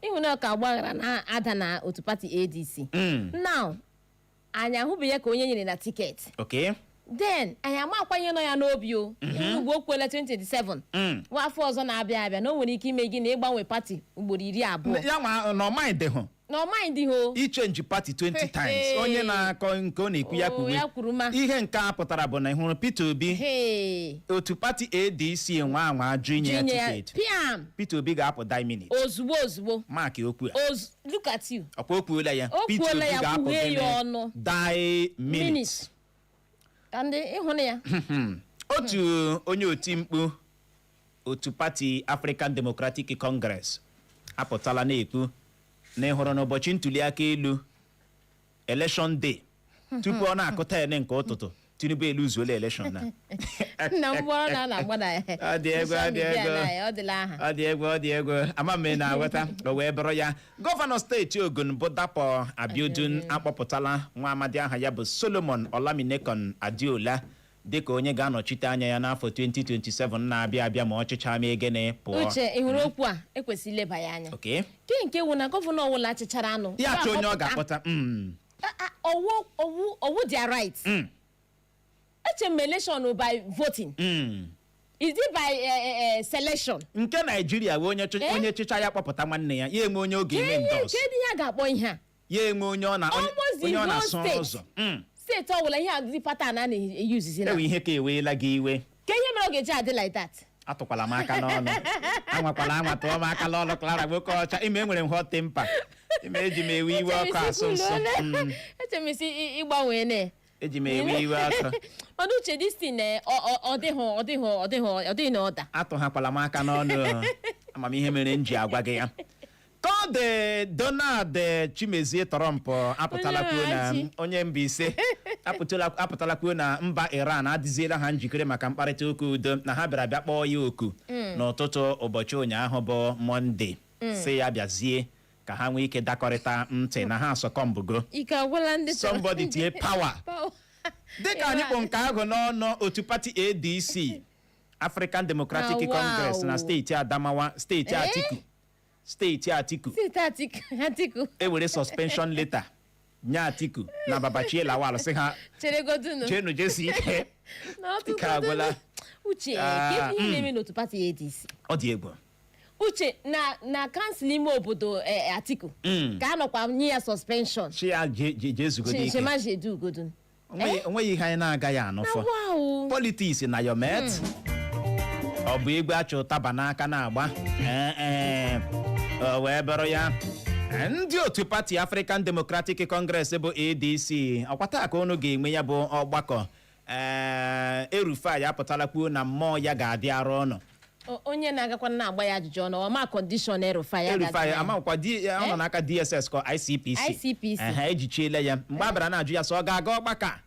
ịhụ na ka ọgbaghara na-ada na otu pati ADC. Now anyị ahụbeghị ya ka onye nyere na tiketi. Then anyị amakwa ihe nọ ya n'obi o. Ịhụ ugbu o kwuola 2027, nwa afọ ọzọ na-abịa abịa, na o nwere ike ime gị na ịgbanwe pati ugboro 20. Ya nwa na ọmaghị hụ. Na ọ maghị dị ho. Ichange pati 20 times. Hey. Onye na-akọ nke ọ na-ekwu ya Oh, kwuwe. ya kwuru ma. Ihe nke a pụtara bụ na ị hụrụ Peter Obi, Hey. otu pati ADC nwa anwa ajụ inye ya Jinye ya tiketi, piam. Peter Obi ga-apụ die minute. Ozugbo ozugbo. Mark okwu a. Look at you. Ọkwa o kwuola ya. O Peter kwuola Obi ya, ga-apụ kwughee ya gịnị? ọnụ. Die minute. Minute ka ndị ịhụnụ ya. Otu onye oti mkpu otu pati African Democratic Congress apụtala na-ekwu na ịhụrụ n'ụbọchị ntuli aka elu, election day. Tupu ọ na-akụ 10 nke ụtụtụ, Tinubu eluzuola election na. Na mgbọrọ na a na-agba na Ọ dị egwu, ọ dị social media egwu. na ọ dịla aha. Ọ dị egwu, ọ dị egwu. Ama m ị na-aghọta. O wee bụrụ ya, gọvanọ steeti Ogun bụ Dapọ Abiodun akpọpụtala nwa amadi aha ya bụ Solomon Olaminekon Adiola dịka onye ga-anọchite anya ya n'afọ 2027 na-abịa abịa ma ọchịcha ma egene pụọ. Uche, ị hụrụ okwu a, ekwesịrị ileba ya anya. Ke nke wụ na gọvanọ ọbụla chịchara anụ Ya achọ onye ọ akpọpụta. ga-akpọta. Ah, ọwụ their right. Eche m election by voting. Is it by selection? Nke Naijiria wee onye Eh? onye chịcha ya kpọpụta nwanne ya, ya enwe onye ọ ga-eme Ihe endorse. Kedu ihe a ga-akpọ ihe a? Ya enwe onye ọ na onye Almost the onye ọ whole na-asụ state. ụzọ. Steeti ọbụla, ihe a dị pattern a na-eyuzizi na Ewe ihe ka eweela gị iwe. Ke ihe mere ọ ga-eji adị like that? Atụkwala m aka n'ọnụ, anwakwala anwa tụọ m aka n'ọnụ. Clara nwoke ọcha, ime enwere m hot temper, ime eji m ewe iwe ọkụ asụ nsọ. Eche m isi ịgbanwe ne. Eji m ewe iwe ọkụ. Mana uche, this thing, ọ dịghị na ọda. Atụghakwala m aka n'ọnụ o. Amamihe mere m ji agwa gị ya ka ọ dị. Donald Chimezie Trump apụtala Onye kwuo na Achị. onye Mbaise apụtala kwuo na mba Iran adịziela ha njikere maka mkparịta ụka udo, na ha bịara bịa kpọọ ya oku n'ụtụtụ ụbọchị ụnyaahụ bụ Mọnde, si ya bịazie ka ha nwee ike dakọrịta ntị na ha asọkọmbugo. Ike agwụla ndị Somebody tie power. Power. Dịka anyị kpụ nke ahụ n'ọnụ, otu pati ADC, African Democratic Ah, wow. Congress, na steeti Adamawa, steeti Eh? Atiku, steeti Atiku, Steeti Atiku, Atiku. Ewere suspension letter nye Atiku na Babachie Lawal, sị ha Cheregodunu. jenu jesi ike. Na ọtụtụ Ike agwụla. Uche, Ah, kedu ihe na-eme n'otu pati ADC? Ọ dị egwu. Uche, na kansụl ime obodo Atiku ka a nọkwa nye ya suspension. Chi ya je zugodo ike. Chemajedu ugodun. Onweghị ihe anyị na-agaghị anụfọ. Wow. Politics na your mate, ọ bụ igwe achụ ụtaba n'aka na-agba. Ee, ee. O wee bụrụ ya, ndị otu pati African Democratic Congress bụ ADC, ọkwa taa ka unu ga-enwe ya bụ ọgbakọ. Ee, El-Rufai apụtala kwuo na mmụọ ya ga-adị arụ ọnụ. Onye na-agakwa na-agba ya ajụjụ ọnụ, ọma condition El-Rufai ya El-Rufai ga-adị na ya. amakwa di ọ nọ n'aka DSS ka ICPC. ICPC. Ehe, ejichiela ya. Mgbe a bịara na-ajụ ya sọ ọ ga-aga ọgbakọ a,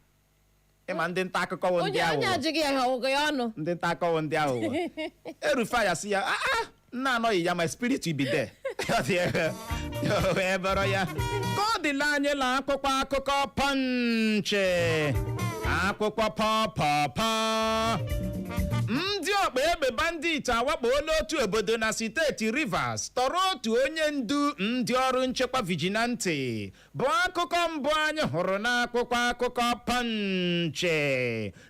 ịma ndị nta akụkọ wụ ndị Onye aghụghọ. ajụghị ya, ọgụgụ ya ọnụ. Ndị nta akụkọ wụ ndị aghụghọ. El-Rufai asị ya, "Ah ah, nna anọghị ya, my spirit will be there." Ọ dị egwu. O wee bụrụ ya, ka ọ dịla anyị la akwụkwọ akụkọ Punch, akwụkwọ pọpọpọ. Ndị ọkpa egbe bandit awakpola otu obodo na steeti Rivers, tọrọ otu onye ndu ndị ọrụ nchekwa vigilante, bụ akụkọ mbụ anyị hụrụ n'akwụkwọ akụkọ Punch.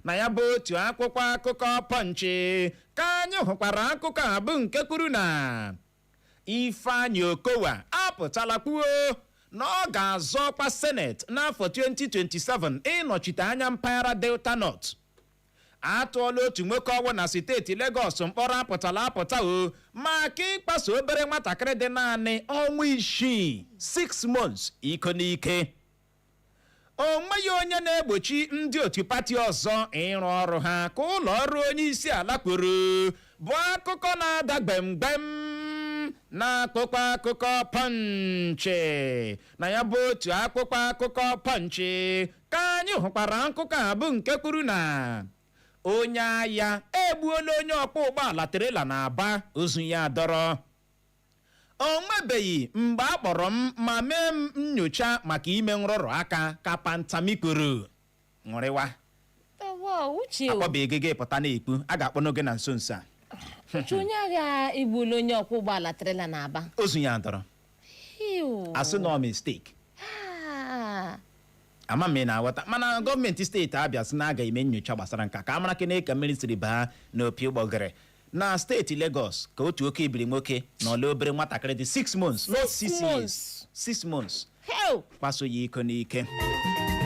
Na ya bụ otu akwụkwọ akụkọ Punch ka anyị hụkwara akụkọ a bụ nke kwuru na Ifeanyị Okowa apụtala kwuo na ọ ga-azọ ọkwa seneti n'afọ 2027 ịnọchite anya mpaghara Delta North. Atụọla otu nwoke ọnwụ na steeti Legọs mkpọrọ apụtala apụta o maka ịkpaso obere nwatakịrị dị naanị ọnwa 6, 6 months, iko n'ike. O nweghị onye na-egbochi ndị otu pati ọzọ ịrụ ọrụ ha, ka ụlọ ọrụ onye isi ala kwuru, bụ akụkọ na-ada gbemgbem n'akwụkwọ akụkọ Punch. Na ya bụ otu akwụkwọ akụkọ Punch ka anyị hụkwara akụkọ a bụ nke kwuru na onye agha egbuola onye ọkwọ ụgbọala trailer na Aba, ozu ya dọrọ. O nwebeghị mgbe a kpọrọ m ma mee m nyocha maka ime nrụrụ aka, ka Pantami kwuru. Ṅụrịwa. Wow, Uche o. Akpọbeghị gị pụta na-ekpu a ga-akpọ n'oge na nso nso a. Uche, onye agha egbuola onye ọkwọ ụgbọala trailer na Aba. Ozu ya dọrọ. Ew. Asị na ọ mistake. Ah. Ama m ị na-aghọta, mana gọọmenti steeti Abịa sị na a ga-eme nyocha gbasara nka ka a mara kene ka mmiri siri baa n'opi ụgbọgịrị. Na steeti Lagos ka otu oke ibiri nwoke na ọla obere nwatakịrị dị 6 months, not Six 6 years, months. 6 months, Hell. kpaso ya iko n'ike.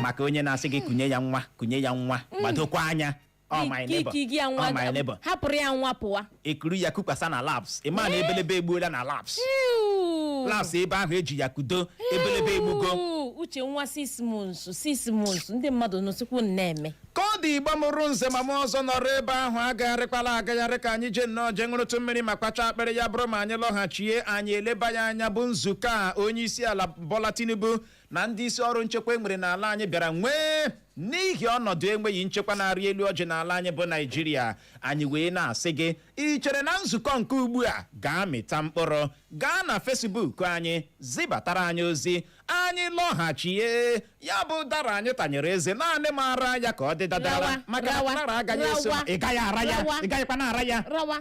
Maka onye na-asị gị kunye ya nwa, kunye ya nwa, gbadokwa anya. Ọ my neighbor. Ike ya nwa. Ọ my neighbor. Hapụrụ ya nwa pụwa. Ekuru ya kukwasa na labs, ịma na ebelebe egbuola na labs. Ew. Labs ebe ahụ eji ya kudo, ebelebe egbugo. Ew. Uche, nwa 6 months, 6 months, ndị mmadụ nọsikwu na-eme. Ka ọ dị, Igbo mụrụ nze ma mụ ọzọ nọrọ ebe ahụ, agagharịkwala agagharị ka anyị jee nnọọ jee ṅụrụtụ mmiri ma kpacha akpịrị. Ya bụrụ ma anyị lọghachie, anyị eleba ya anya bụ nzukọ a onye isi ala Bola Tinubu. Na ndị isi ọrụ nchekwa enwere n'ala anyị bịara nwee n'ihi ọnọdụ enweghị nchekwa na-arị elu ọjị n'ala anyị bụ Naijiria. Anyị wee na-asị gị, ị chere na nzukọ nke ugbu a ga-amịta mkpụrụ? Gaa na Facebook anyị, zibatara anyị ozi. Anyị lọghachie, ya bụ dara anyị tanyere eze, naanị mara ya ka ọ dị dadara Rawa, maka na rawa, Clara agaghị eso. Rawa. Ị gaghị ara ya. Rawa. Ị gaghịkwa na-ara ya. Rawa.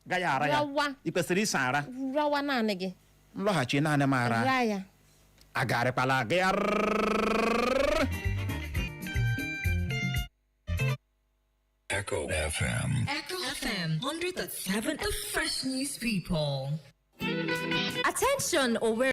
Gaghị ara ya. Rawa. Ị kwesịrị iso ara. Rawa naanị gị. Nlọghachi, naanị m ara. Ra ya. Agarịkwala aga ya. Echo FM. Echo FM 100.7, the fresh news people. Attention, Owerri.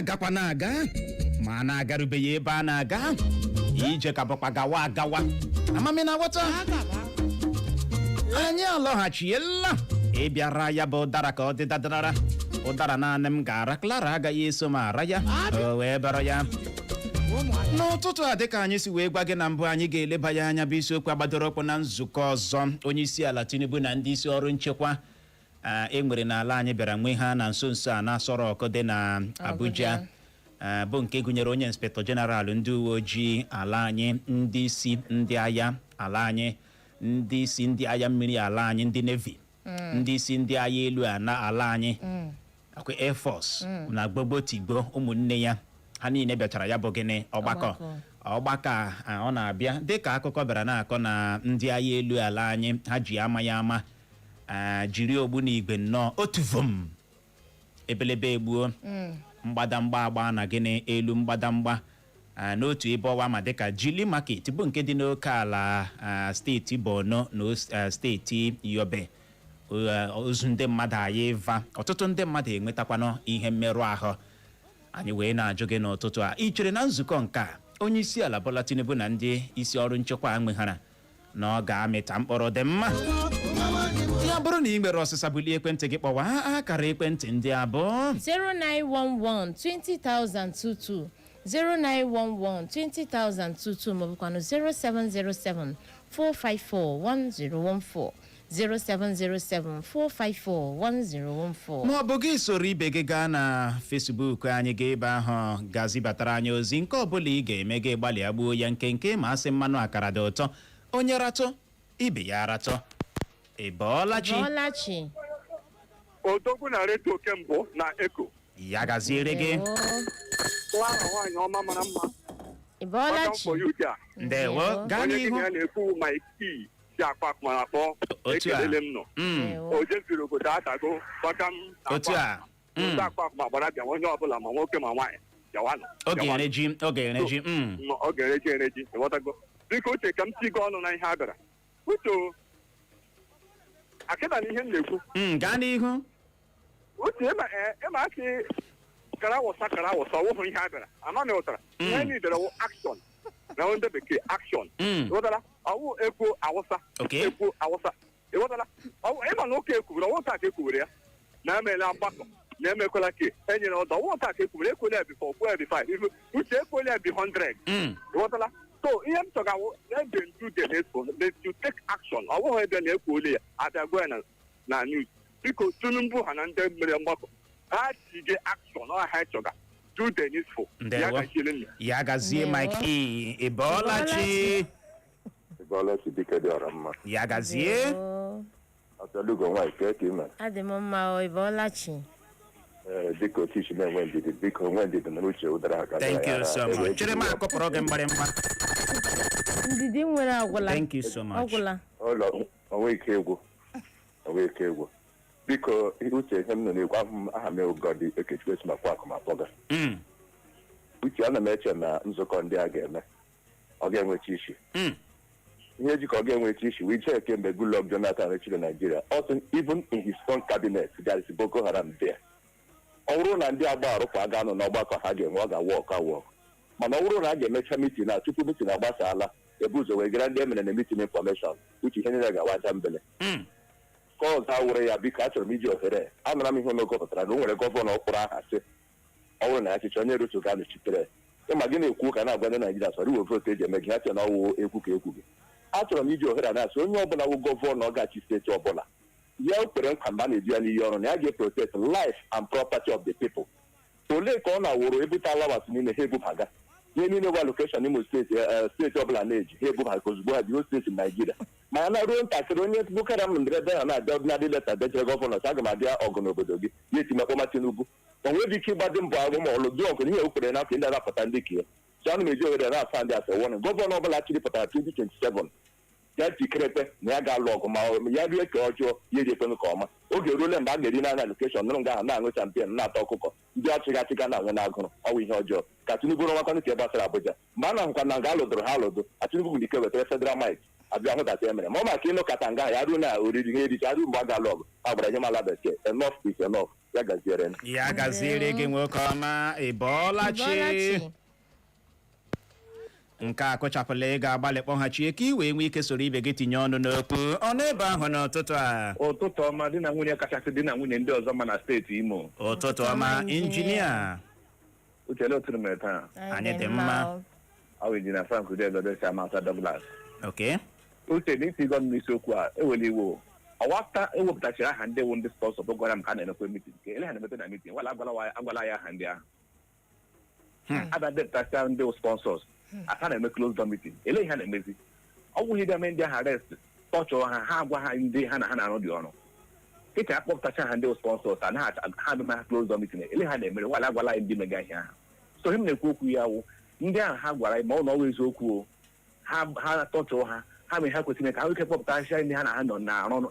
Na-agakwa na-aga, ma a na-agarubeghị ebe a na-aga. Ije ka bụkwa gawa agawa. Amami na ghọta, anyị alọghachiela ịbịara ya bụ ụdara ka ọ dị dadara ụdara. Naanị m ga-ara, Clara agaghị eso m ara ya. O wee bịara ya n'ụtụtụ a, dịka anyị si wee gwa gị na mbụ, anyị ga-eleba ya anya bụ isiokwu agbadoro ụkwụ na nzukọ ọzọ onye isi ala Tinubu na ndị isi ọrụ nchekwa e nwere n'ala anyị bịara nwee ha na nso nso a na Aso Rock dị na Abuja, bụ nke gụnyere onye inspector general ndị uwe ojii ala anyị, ndị isi ndị agha ala anyị, ndị isi ndị agha mmiri ala anyị, ndị navy, ndị isi ndị agha elu ala anyị akwa air force na gbogbo tigbo ụmụnne ya. Ha niile bịachara ya bụ gịnị? Ọgbakọ. Ọgbakọ a, ọ na-abịa dịka akụkọ bịara na-akọ na ndị agha elu ala anyị ha ji ama ya ama, jiri ogbunigwe nnọọ otu vom ebelebe egbuo mgbadamgba agba na gịnị elu mgbadamgba n'otu ebe ọwa ma dịka Jili Market, bụ nke dị n'oke ala steeti Borno na steeti Yobe. Ozu ndị mmadụ anyị va, ọtụtụ ndị mmadụ enwetakwanụ ihe mmerụ ahụ. Anyị wee na-ajụ gị n'ụtụtụ a, ị chere na nzukọ nke a onye isi ala Bola Tinubu na ndị isi ọrụ nchekwa nweghara na ọ ga-amịta mkpụrụ dị mma? Ya bụrụ na ị nwere ọsịsa, bulie ekwentị gị kpọwa akara ekwentị ndị abụọ: 0911 20022, 0911 20022, maọbụkwanụ 0707 454 1014, 0707 454 1014. Ma ọ bụ gị soro ibe gị gaa na Facebook anyị, gaa ebe ahụ gazibatara anyị ozi. Nke ọbụla ị ga-eme, gị gbalịa gbuo ya nkenke, ma asị mmanụ akara dị ụtọ, onye ratụ ibe ya ratụ. Ị bọọla chi? Bọọla chi. Odogwu na redio kembụ na Eko. Ya gaziere gị. Ndewo. Nwa nwaanyị ọma mara mma. Ị bọọla Welcome chi. for you there. Ndewo, gaa Onye gị n'ihu. na ya na-ekwu, Mike E si akpa akpọrọ akpọ. Otu a. Ekelele m nọ. Ndewo. O jeziri obodo atago gbakam. Otu a. Ndị akpa akpa gbara bịa, onye ọbụla, ma nwoke ma nwaanyị, bịawanụ. Oge Bịawanụ. ereji, oge ereji. Ọ ga-ereji ereji, ịghọtago. Biko uche, ka m tigo ọnụ na ihe a bịara uche o. Akịda na ihe m na-ekwu. Gaa n'ihu. Uche, ịma asị kara wụsa, kara wụsa, ọwụhụ ihe a bịara ama na ụtara ihe niile wụ action na ndị bekee action. Ịghọtara? Ọwụ ekwo awụsa. Ekwo awụsa, ịghọtara? Ọwụ ịma na ụka ekwubere, ọwụ taa ka ekwubere ya na emela mgbakọ na emekwala ka enyere ọdọ. Ọwụ taa ka ekwubere, ekwela ya before, kwuo ya before, uche, ekwela ya bi 100. Ịghọtala? So ihe m chọga wụ ebe ntu dị na-eso, they to take action. Ọ bụghị ebe na-ekwu ole ya abịa gwa ya na news. Biko, Tinubu ha na ndị mere mgbakọ ha tige action, ọ ha chọga, do the needful. Ya Ndewo. gachiele nne. Ya gazie. Ndewo. Mike E, ị bọọla chi? Bọọla chi, dike dị ọra mma. Ya gazie. Ndewo. Ọtọlugo nwaanyị, kee ka ime? Adị m mma o, ị bọọla chi? Ee, dịka otu isi na-enwe ndidi, biko nwe ndidi na uche ụdara aka. Thank you so much. Chere m akọpụrụ gị mgbarịmgba. Ndidi m nwere agwụla. Thank you so much. Ọgwụla. Ụlọ onwe ike egwu, onwe ike egwu. Biko uche, ihe m nọ na-ekwu ahụ m, aha m Egodi Ekechukwu Esimakwa Akụmakpọga. Uche, ana m eche na nzukọ ndị a ga-eme, ọ ga-enwecha isi. Ihe ji ka ọ ga-enwecha isi wee chee kemgbe Goodluck Jonathan chịrị Nigeria, also even in his own cabinet there is Boko Haram there. Ọ bụrụ na ndị agba arụpụ aga nọ n'ọgbakọ ha ga-enwe, ọ ga-awọ ọka wọk. Mana ọ bụrụ na a ga-emecha meeting a, tupu meeting agbasala, ebu ụzọ wee gara ndị emere na meeting information, uche, ihe niile ga-awacha mbele. Ka ọzọ awụrụ ya. Biko, achọrọ m iji ohere anara m ihe unu gụpụtara na o nwere governor kpụrụ aha sị ọ bụrụ na ya chịchị, onye rutu ga-anọchitere. Ịma gị na-ekwu ka na-agwa ndị Naijiria sọrọ iwe vote eji eme gị, ha che na ọwụ ekwu ka ekwu gị. Achọrọ m iji ohere a na-asị onye ọbụla wụ governor ga-achị steeti ọbụla, ya o kwere nkwa mgbe a na-edu ya n'iyi ọrụ na ya ga-protect life and property of the people. Olee ka ọ na-awụrụ ebute allowance niile ha ebubaga, ihe niile gwa allocation Imo steeti, steeti ọbụla na-eji ha ebubaga ozugbo ha dị steeti Naijiria. Mana na ruo ntakịrị onye Boko Haram ndịrị ebe ha na-abịa ordinary letter dejere governor sị aga m abịa ọgụ n'obodo gị, ya etimekpọma Tinubu o nweghị ike ịgbadị mbọ ahụ ma ọlụ dị ọgụ n'ihe o kwere n'afọ ndị anapụta ndị ka ya. So ana m eji ohere na-asa ndị asa warning, governor ọbụla chịrị pụtara 2027, ya jikerekwe na ya ga-alụ ọgụ, ma ya rie ka ọjọọ ya eri ekwenụ ka ọma. Oge eruole mgbe a ga-eri naanị allocation nụrụ nga ahụ na-aṅụ champion na-ata ọkụkọ, ndị achịghị achịga na-anwụ n'agụrụ. Ọwụ ihe ọjọọ ka Tinubu rụwakwanụ ka e gbasara Abuja mgbe a na-ahụkwa na nga alụdoro ha alụdo a. Tinubu nwere ike wetara federal might. Abịa hụtata ya mere ma ọ maka ịnụkata nga ya ruo na oriri ha ericha ruo mgbe a ga-alụ ọgụ agbara ihe mala bekee. Enough is enough. Ya gaziere. Ya gaziere gị, nwoke ọma. Ị bọọla chi? Ịbọọla chi. Nke a kụchapụla. Ị ga-agbalị kpọghachie ka ị wee nwee ike soro ibe gị tinye ọnụ n'okwu ọnụ ebe ahụ n'ụtụtụ a. Ụtụtụ ọma, di na nwunye kachasị di na nwunye ndị ọzọ ma na steeti Imo. Ụtụtụ ọma, injinia. Uchele, otu mere taa? Anyị dị mma. Ọ bụ Injinia Frank Udegodo si Amata Douglas. Uche, n'isi gọ m n'isiokwu a, ewela iwe. Ọwata ewepụtachiri aha ndị wụ ndị sponsor bụ gwara m ka a na-emekwe meeting nke ele ha na-emekwe na meeting wala agwala ya aha ndị ahụ abịa depụtasịa ndị wụ sponsors aka na-eme close door meeting. Ele ihe ha na-emezi? Ọ bụghị ịbịa mee ndị ahụ arrest, tọchọọ ha, ha agwa ha ndị ha na ha na-arụ dị ọrụ kịta akpọpụtacha ha ndị wụ sponsors anaghị ha abịa ha close door meeting. Ele ha na-emere wala agwala anyị ndị mega ihe ahụ. So ihe m na-ekwu okwu ya wụ ndị ahụ ha gwara anyị, ma ọ na ọwa eziokwu o, ha ha tọchọọ ha, ha mere ha kwesịrị ime ka ha nwee ike kpọpụtasịa ndị ha na ha nọ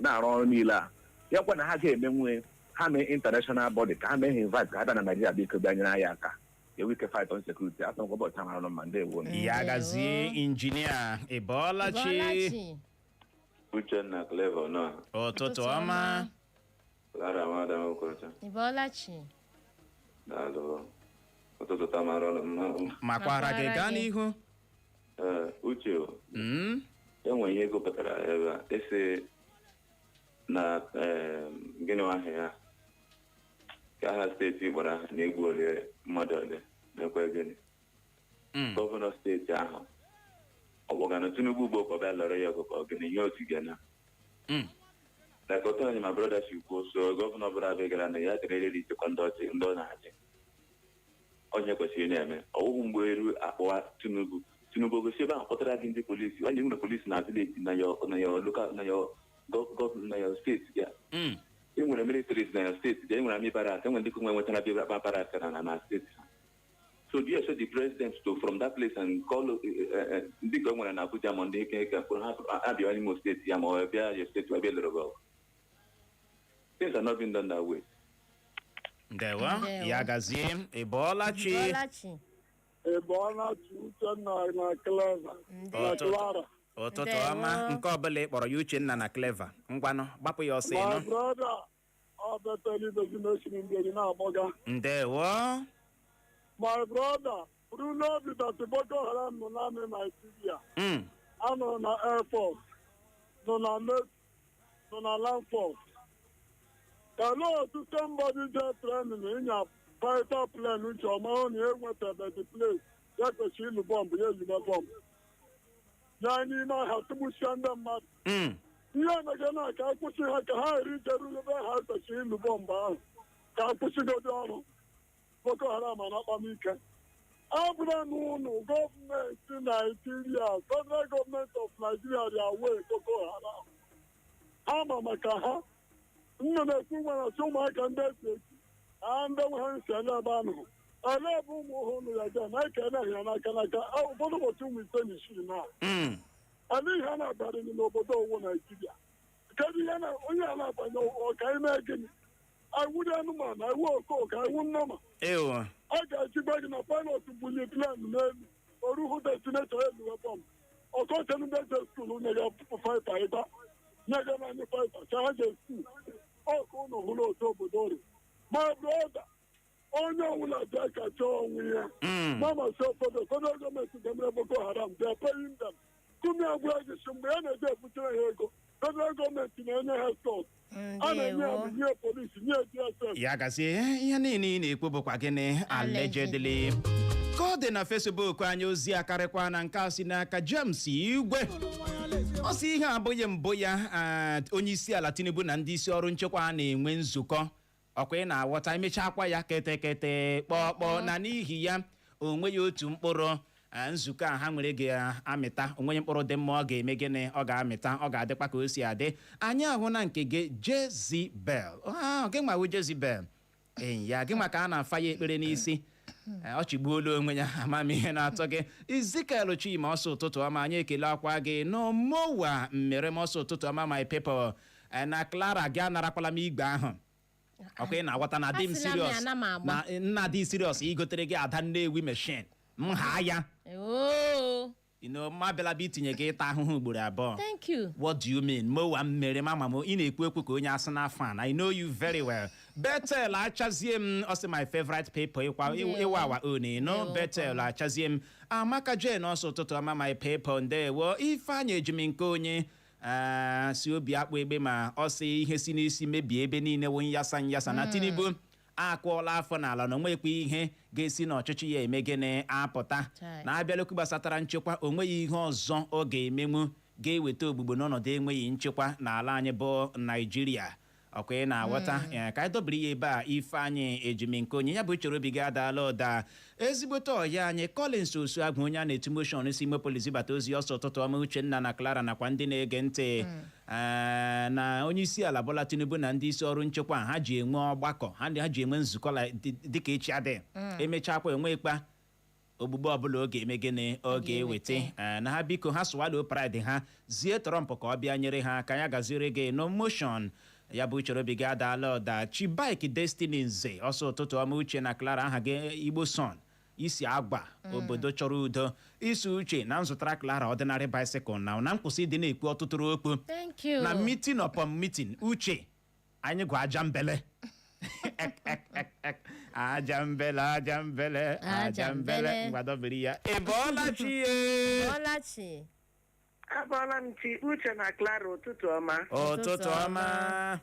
na-arụ ọrụ niile a. Ya kwa na ha ga-emenwe ha mee international body ka ha mee ha invite ka ha bịa na Naijiria, biko bịa nyere anyị aka enwe ike fight on security. Atọ nkwa ụbọchị mara mma. Ndewo. Ya gazie, injinia. Ị bọọla chi? Ịbọọla chi. Uchenna, Clever nọ. Ụtụtụ ọma. Clara Madam Okorocha. Ịbọọla chi. Daalụ. Ụtụtụ tamara ọnụ mma. Makwara gị. Makwara Gaa gị. n'ihu. Ee, Uche o, enwe ihe gụpụtara ebe a esi na gịnị aha ya ka aha steeti gbara aha na-egbu ole mmadụ ole na-ekwe gịnị? Gọvanọ steeti ahụ ọ kpọgana Tinubu ugbo ka ọ bịa lọrọ ya ọgụ ka ọ gịnị ihe otu gana lekọta anyị ma brother si kwuo. So gọvanọ ọbụla abịa gara na ya dịrịrị ichekwa ndị ọchị ndị ọ na-achị onye kwesịrị na-eme ọwụhụ mgbe eru akpọwa Tinubu. Tinubu gosi ebe ahụ kpọtara gị ndị polisi onye nwere polisi na village na your local na your na your steeti ya. E nwere militaries na your steeti ya, e nwere army barracks, e nwere ndị nwe nwetara bịa barracks na steeti ha. So do you expect the president to from that place and call ndị ka o nwere na Abuja ma ndị ike ka mkpụrụ ha abịa Imo steeti ya ma ọ bịa your steeti ma bịa lụrụ gị ọgụ? Things are not being done that way. Ndewo. Ndewo. Ya gazie. Ị bọọla chi? Ịbọọla chi. Ị bọọla chi, Uchenna na Clever na Clara. Ụtụtụ Ndewo. ọma. Nke ọbụla ị kpọrọ ya, Uchenna na Clever, ngwanụ, gbapụ ya ọsọ. My ịnụ brother, ọ beteli bezineshọn mberi na-agbọga. Ndewo. My brother, buru n'obi that Boko Haram nọ naanị Nigeria. Anọ na Air Force, nọ na Navy, nọ na Land Force. Kelee otu somebody je training ịnya fighter plane, uche ọma hụ na enwetabe the place ya kwesịrị ịlụ bọmbụ, ya elube bọmbụ ya n'ime ahịa tụgbuchie ndị mmadụ. Ihe emege na ka akwụsị ha ka ha eri jeru ebe ha kwesịrị ịlụ bọmbụ ahụ, ka akwụsịgodi ọrụ Boko Haram anakpa m ike. Ọ bụrụ na ụnụ gọọmenti Naijiria, federal government of Nigeria, dị away Boko Haram, ha ma maka ha nna na-ekwu nwere ọchị ụmụaka ndị esi esi ha ndị nwe ha nsi ele ebe a nụrụ ele ebe ụmụ ọhụrụ ya ga na ekene ya n'aka n'aka ụfọdụ ụbọchị ụmụ 5 na 6 na ele ihe a na-abalị n'obodo owu Naijiria. Kedu ihe na onye a na-abanye ọka ime gịnị? Iwu dị anụmanụ, iwu okooko, iwu nnama. Ewo. A ga-ejigba gị na pilot bulie plane n'elu oruhu destination eluwe bọmbụ ọkọchị. Ndị je school nye ga fighter ịba nye ga naanị fighter ka ha je school ọkụ. Ụnụ hụrụ otu obodo ri. My brother, onye ọbụla bịa ka chọọ onwe ya. Mama si ụfọdụ federal gọọmenti ga-emere Boko Haram, they are paying them. Kumi agwa gị si mgbe ya na-eje ebutere ha ego, federal gọọmenti na-enye ha stọk a na-enye ha Ndewo. nye polisi, nye DSS. Ya gazie. Ihe niile ị na-ekwu bụkwa gịnị? Allegedly. Ka ọ dị na Facebook anyị, ozi akarịkwa na nke a si n'aka James Igwe. Ọ sị ihe abụghị mbụ ya onye isi ala Tinubu na ndị isi ọrụ nchekwa a na-enwe nzukọ. Ọkwa ị na-aghọta, emechakwa ya ketekete kpọkpọ na n'ihi ya o nweghị otu mkpụrụ nzukọ a ha nwere ga-amịta. Onweghị mkpụrụ dị mma ọ ga-eme gịnị, ọ ga-amịta. Ọ ga-adịkwa ka o si adị. Anyị ahụ na nke gị Jezibel. Ah, gị nwawo Jezibel enyi ya gị maka a na-afa ya ekpere n'isi. Ọ chịgbuola onwe ya. Amamihe na-atọ gị. Ezekiel Chima, ọsọ ụtụtụ ọma. Anyị ekele akwa gị n'omowa mmere m. Ọsọ ụtụtụ ọma, my people. Na Clara gị anarakwala m igwe ahụ. Ọkwa ị na-aghọta na dị m Asịla m ya, serious ana m agba. na nna dị serious igotere gị Ada Nnewi machine m haa ya. Oo. Ma abịala bụ itinye gị ịta ahụhụ ugboro abụọ. Thank you. What do you mean? Mowa m mere mama m, ị na-ekwu ekwu ka onye asị na fan. I know you very well. Betel achazie m, ọ sị my favorite people ịkwa. Ndewo. Ịwa awa own, you know. Ndewo. Betel achazie m. Amaka Jane ọsọ, ụtụtụ ọma, my people. Ndewo. Ifeanyị ejimi nke onye si obi akpụ egbe, ma ọ sị ihe si n'isi mebie ebe niile wụ nyasa nyasa na Tinubu akụọla afọ n'ala na onwekwa ihe ga-esi n'ọchịchị ya eme gịnị apụta. Chai. Na abịala okwu gbasatara nchekwa, o nweghị ihe ọzọ ọ ga-emenwu ga-eweta ogbugbo n'ọnọdụ enweghị nchekwa n'ala anyị bụ Naijiria. Ọkwa ị na-aghọta? Ee, ka anyị dobiri ya ebe a. Ifeanyị ejimi nke onye ya bụ chere obi gị adaala ụda. Ezigbote ọya anyị, Collins Osuagwu, onye a na-etu motion, si Imopolis bata ozi ọsọ, ụtụtụ ọma, Uchenna na Clara nakwa ndị na-ege ntị. Ee, na onye isi ala Bola Tinubu na ndị isi ọrụ nchekwa ha ji enwe ọgbakọ, ha ji enwe nzukọ dịka echi adị emechakwa enwekpa ogbugbo ọbụla ọ ga-eme gịnị ọ ga-eweta. Ee, na ha biko ha swallow pride ha, zie Trump ka ọ bịa nyere ha aka. Ya gaziri gị no motion ya bụ uchere obi gị adaala ụda. Chibike Destiny Nze ọsọ, ụtụtụ ọma, Uche na Clara. Aha gị Igbo son isi agba obodo chọrọ udo isi uche na nzụtara Clara ordinary bicycle na nkwụsị ịdị na-ekwu ọtụtụ okwu. Thank you. Na meeting upon meeting, Uche, anyị gwa aja mbele, aja mbele, aja mbele, aja mbele. Ngwadobiri ya. Ị bọọla chi ye? Bọlachi. Abọọla m chi, Uche na Clara, ụtụtụ ọma. Ụtụtụ ọma.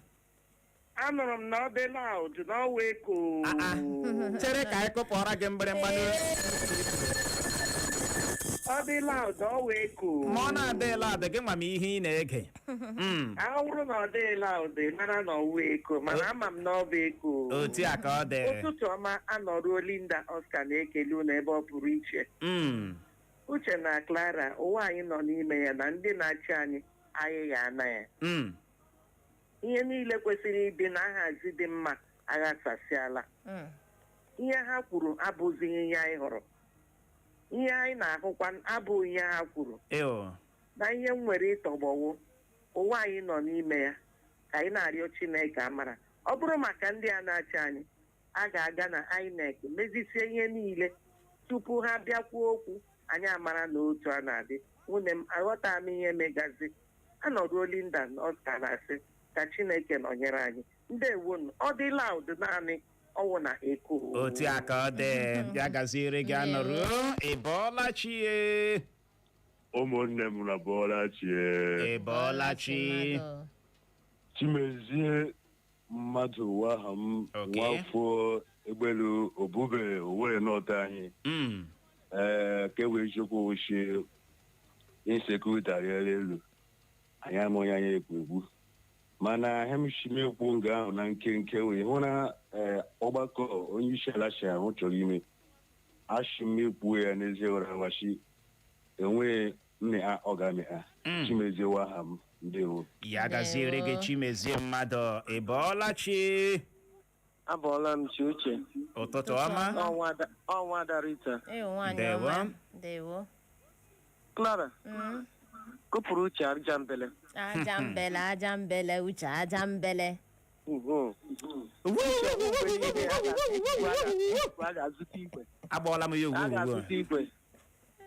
Anụrụ m na ọ dị loud n'ọwa eko. Ah, ah. Chere ka anyị kụpụọra gị mgbịrịmgba. Ọ dị loud ọwa eko. Ma ọ na-adịla adị gị nwa m ihe ị na-ege. Ọ bụrụ na ọ dị loud, mara na ọwa eko, mana ama m na ọ bụ eko. Otu a ka ọ dị. Ụtụtụ ọma. Anọruo Linda Oscar na-ekele unu ebe ọ pụrụ iche. Uche na Clara, ụwa anyị nọ n'ime ya na ndị na-achị anyị, anyị ga-ana ya. Ihe niile kwesịrị ịdị na nhazi dị mma aghasasịala. Ihe ha kwuru abụzighị ihe anyị hụrụ. Ihe anyị na-ahụkwa abụghị ihe ha kwuru. Ew. Na ihe m nwere ịtọgbọwo, ụwa anyị nọ n'ime ya, ka anyị na-arịọ Chineke amara. Ọ bụrụ maka ndị a na-achị anyị, a ga-aga na INEC mezisie ihe niile tupu ha bịakwuo okwu. Anyị amara na otu a na-adị. Nwunye m, aghọta m ihe megazi. Anọruo Linda na Oscar na-asị ka Chineke nọnyere anyị. Ndewonu. Ọ dị loud naanị ọwụ na eko. Otu a ka ọ dị. Ya gaziere gị, anọruo. Ị bọọla chi ye? Ụmụnne m, na bọọla chi. Ị bọọla chi. Mmadụ. Chimezie mmadụ ụwa aha m. Nwafọ Egbelu Obube Owerri North anyị. Ee, ka e wee chekwa ochie, insecurity arịala elu. Anyị ama onye anyị ekwu egwu, mana ihe m si m ekwu nga ahụ na nkenke wee hụ na ee, ọgbakọ onye isi ala si ahụ chọrọ ime achị m ekwu ya n'ezie were awachi enweghị mmịa ọ ga-amịa. Chimezie wa aha m, ndewo. Ya gaziere gị, Chimezie mmadụ. Ị bọọla chi? Abọọla m chi, Uche. Ụtụtụ ọma. Ọnwa darita. Ee, nwaanyị Ndewo. ọma. Ndewo. Clara, kụpụrụ Uche aja mbele. Aja mbele, aja mbele, Uche, aja mbele. A ga-azụta igwe. Agbọọla m ya ugbu A ugbu a. ga-azụta igwe.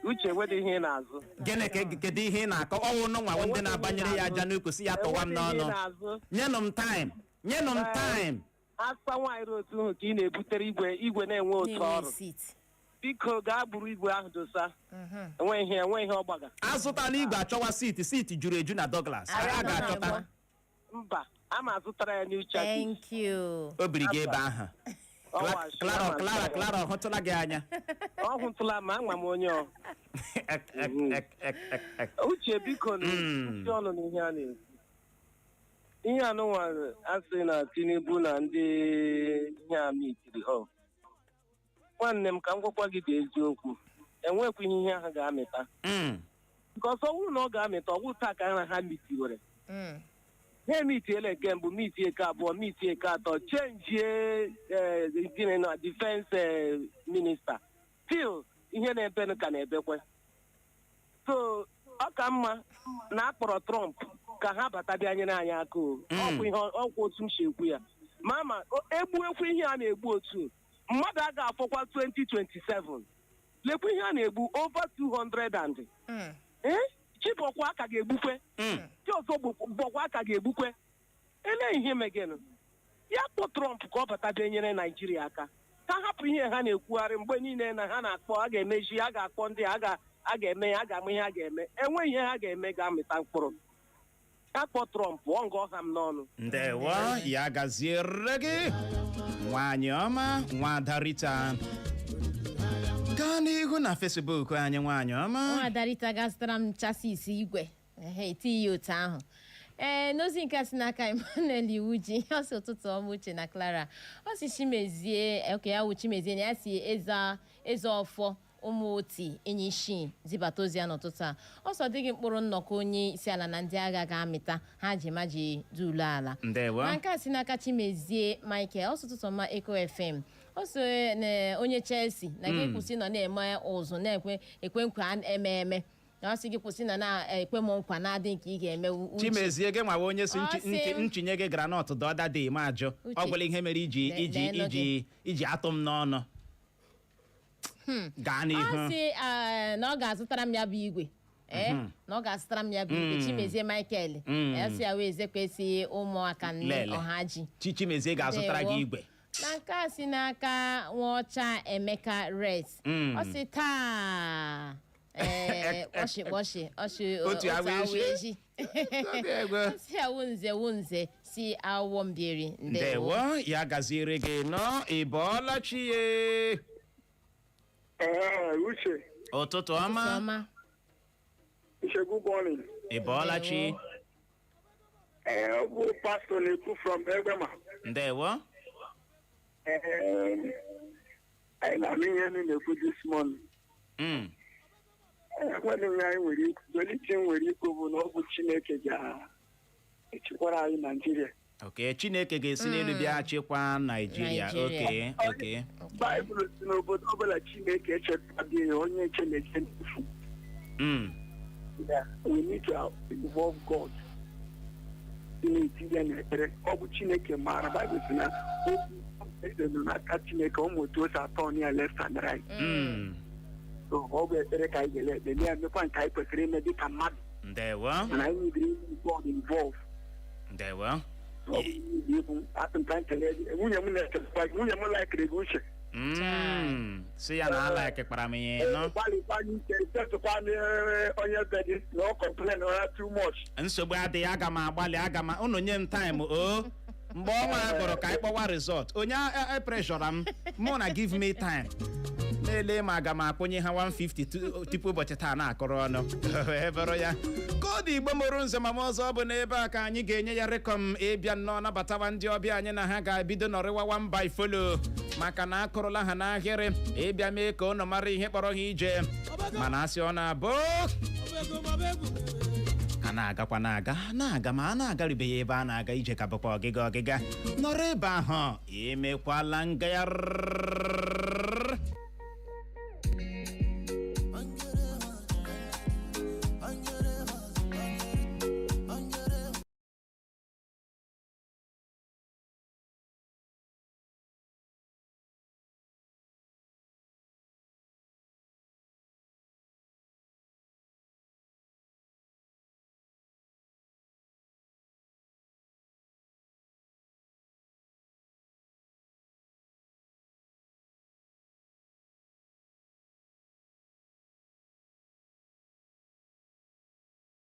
Uche, nwedị ihe ị na-azụ. Gịnị ka kedu ihe ị na-akọ ọnwụ nụnwa ndị na-abanyere ya aja n'ukwu si ya tụwa m Enwedị ihe ị n'ọnụ? na-azụ. Nyenụ m time, nyenụ m time. Asa nwaanyị ruo otu ahụ ka ị na-ebutere igwe, igwe na-enwe otu Na-enwe ọrụ. seat. Biko gaa buru igwe ahụ dosa. Enweghị ihe ọ gbaga. Azụtala igwe achọwa seat. Seat juru eju na Douglas. A ga-achọta. Mba, a ma azụtara ya new chassis. Thank you. O biri gị ebe ahụ. Ọwa shi, Clara, ama Clara, azụtara ya. Clara, ọ hụtụla gị anya? Ọ hụtụla ma ama m onye ọ. Ek, ek, ek, ek, ek, ek. Uche, biko, ndị ọnụ n'ihe a na-ekwu. Ihe anụnwa asị na Tinubu na ndị ihe a mitiri ọ. Nwanne m, ka m gwakwa gị dị eziokwu. Enwekwa ihe ahụ ga-amịta. Because ọ bụrụ na ọ ga-amịta, ọ bụ taa ka ha mitiwere. Ha emitiela nke mbụ, mitie nke abụọ, mitie nke atọ, chenjie gịnị na defense minister. Still, ihe na-ebenụ ka na-ebekwe. So ọ ka mma na akpọrọ Trump ka ha bata bịa nyere anyị aka o. Ọkwa ihe ọkwa otu m si ekwu ya. Ma egbuekwa ihe a na-egbu otu mmadụ a ga-afọkwa 2027. Lekwa ihe a na-egbu over 200 and ee, chibọkwa aka ga-egbukwe ndị ọzọ, bọkwa aka ga-egbukwe. Ele ihe megenụ ya kpọ Trump ka ọ bata bịa nyere Naijiria aka, ka hapụ ihe ha na-ekwugharị mgbe niile na ha na-akpọ a ga-emeji, a ga-akpọ ndị a ga-eme ya, a ga-ama ihe a ga-eme. Enweghị ihe ha ga-eme ga-amịta mkpụrụ. Ya kpọ Trump, ọ nga ọha m n'ọnụ. Ndewo, ya gaziere gị, nwaanyị ọma, nwada Rita. Gaa n'ihu na Facebook anyị, nwaanyị ọma. Nwaada Rita ga-azụtara m chassis igwe. Ehe, etinye ya otu ahụ. Ee, n'ozi nke a si n'aka Emmanuel Iwuji, ọ sị, "Ụtụtụ ọma, Uche na Clara." Ọ sị Chimezie oke ya wụ Chimezie na ya si eze eze ọfọ ụmụ oti enyi isii zibata ozi ya n'ụtụtụ a. Ọ sọ dịghị mkpụrụ nnọkọ onye isi ala na ndị agha ga-amịta ha ji ma ji dulu ala. Ndewo. Na nke a si n'aka Chimezie Michael, ọsọ, "Ụtụtụ ọma, Eko FM." Ọ so na onye Chelsea na gị kwụsị nọ na-eme ụzụ na-ekwe ekwe nkwa eme eme, na ọ sị gị kwụsị nọ na-ekwe m nkwa na-adị nke ị ga-eme, Uche. Chimezie, gị nwawa onye si Ọ sị nchinye gị groundnut the other day, ma ajụ. Uche. Ọ gwụla ihe mere iji iji leenụ. iji atụ m n'ọnụ. Gaa Ọ n'ihu. sị na ọ ga-azụtara m ya bụ igwe, ee, na ọ ga-azụtara m ya bụ igwe. Chimezie Michael. Ya sị ya wee ezekwesị ụmụaka nne Lele. ọha ji. Chimezie ga-azụtara gị Ndewo. igwe. Na nke a si n'aka Nwaọcha Emeka Res, ọ sị taa, ee, kpọshi kpọshi ọshị. Otu awa echi. Echi. Ọ sị awụ nze wụ nze si awọ mbieri. Ndewo. Ndewo, ya gaziere gị nọ. Ị bọọla chi ye? Ee, Uche. Ụtụtụ ọma. Ọma. Uche, good morning. Ị bọọla chi? Ee, ọ bụ pastọ na-ekwu from Egbema. Ndewo. Ee, anyị na-anụ ihe unu na-ekwu this morning. Enweghị ihe anyị nwere ikwu. The only thing nwere ikwu bụ na ọ bụ Chineke ga-echekwara anyị Naijiria. Ok, Chineke ga-esi n'elu bịa chịkwaa Naijiria. Naijiria. Ok. Baịbụl si n'obodo ọbụla Chineke echekwabeghị, onye nche na-eche n'efu. Yeah, we need to involve God. Ị na-etinye n'ekpere. Ọ bụ Chineke maara. Baịbụl si na okwu eze nọ n'aka Chineke, ụmụ otu o si atọ ọnụ ya left and right. So ọ bụ ekpere ka anyị ga-ele ekpe ya, emekwa nke anyị kwesịrị ime dịka mmadụ. Ndewo. Mana anyị need ime God involve. Ndewo. So ọ bụ ihe ikwu atụmta nkele gị. Nwunye m na-ekelekwa gị. Nwunye m laikiri gị, Uche. Si ya na ala kekpara m ya nọ. Gbalịkwa ike tetụkwa onye be gị na ọ complain ya too much. Nsogbu adịghị, aga m agbalị, aga m unu nye m time o mgbe ọnwa a kpọrọ ka anyị kpọwa result. Onye epreshọra m mụ na give me time na-ele ma aga m akwụnye ha 150 tupu ụbọchị taa na-akụrụ ọnụ wee bụrụ ya. Koodu Igbo mụrụ nze ma m ọzọ bụ n'ebe a ka anyị ga-enye ya rekọm ịbịa nnọọ nabatawa ndị ọbịa anyị na ha ga-ebido nọrịwa one by follow, maka na akụrụla ha n'ahịrị ịbịa mee ka ụnụ mara ihe kpọrọ ha ije. Mana asị ọ na-abụ a na-agakwa na-aga na-aga ma a na-agaribeghị ebe a na-aga, ije ka bụkwa ọgịga ọgịga. Nọrọ ebe ahụ, emekwala ngagharị.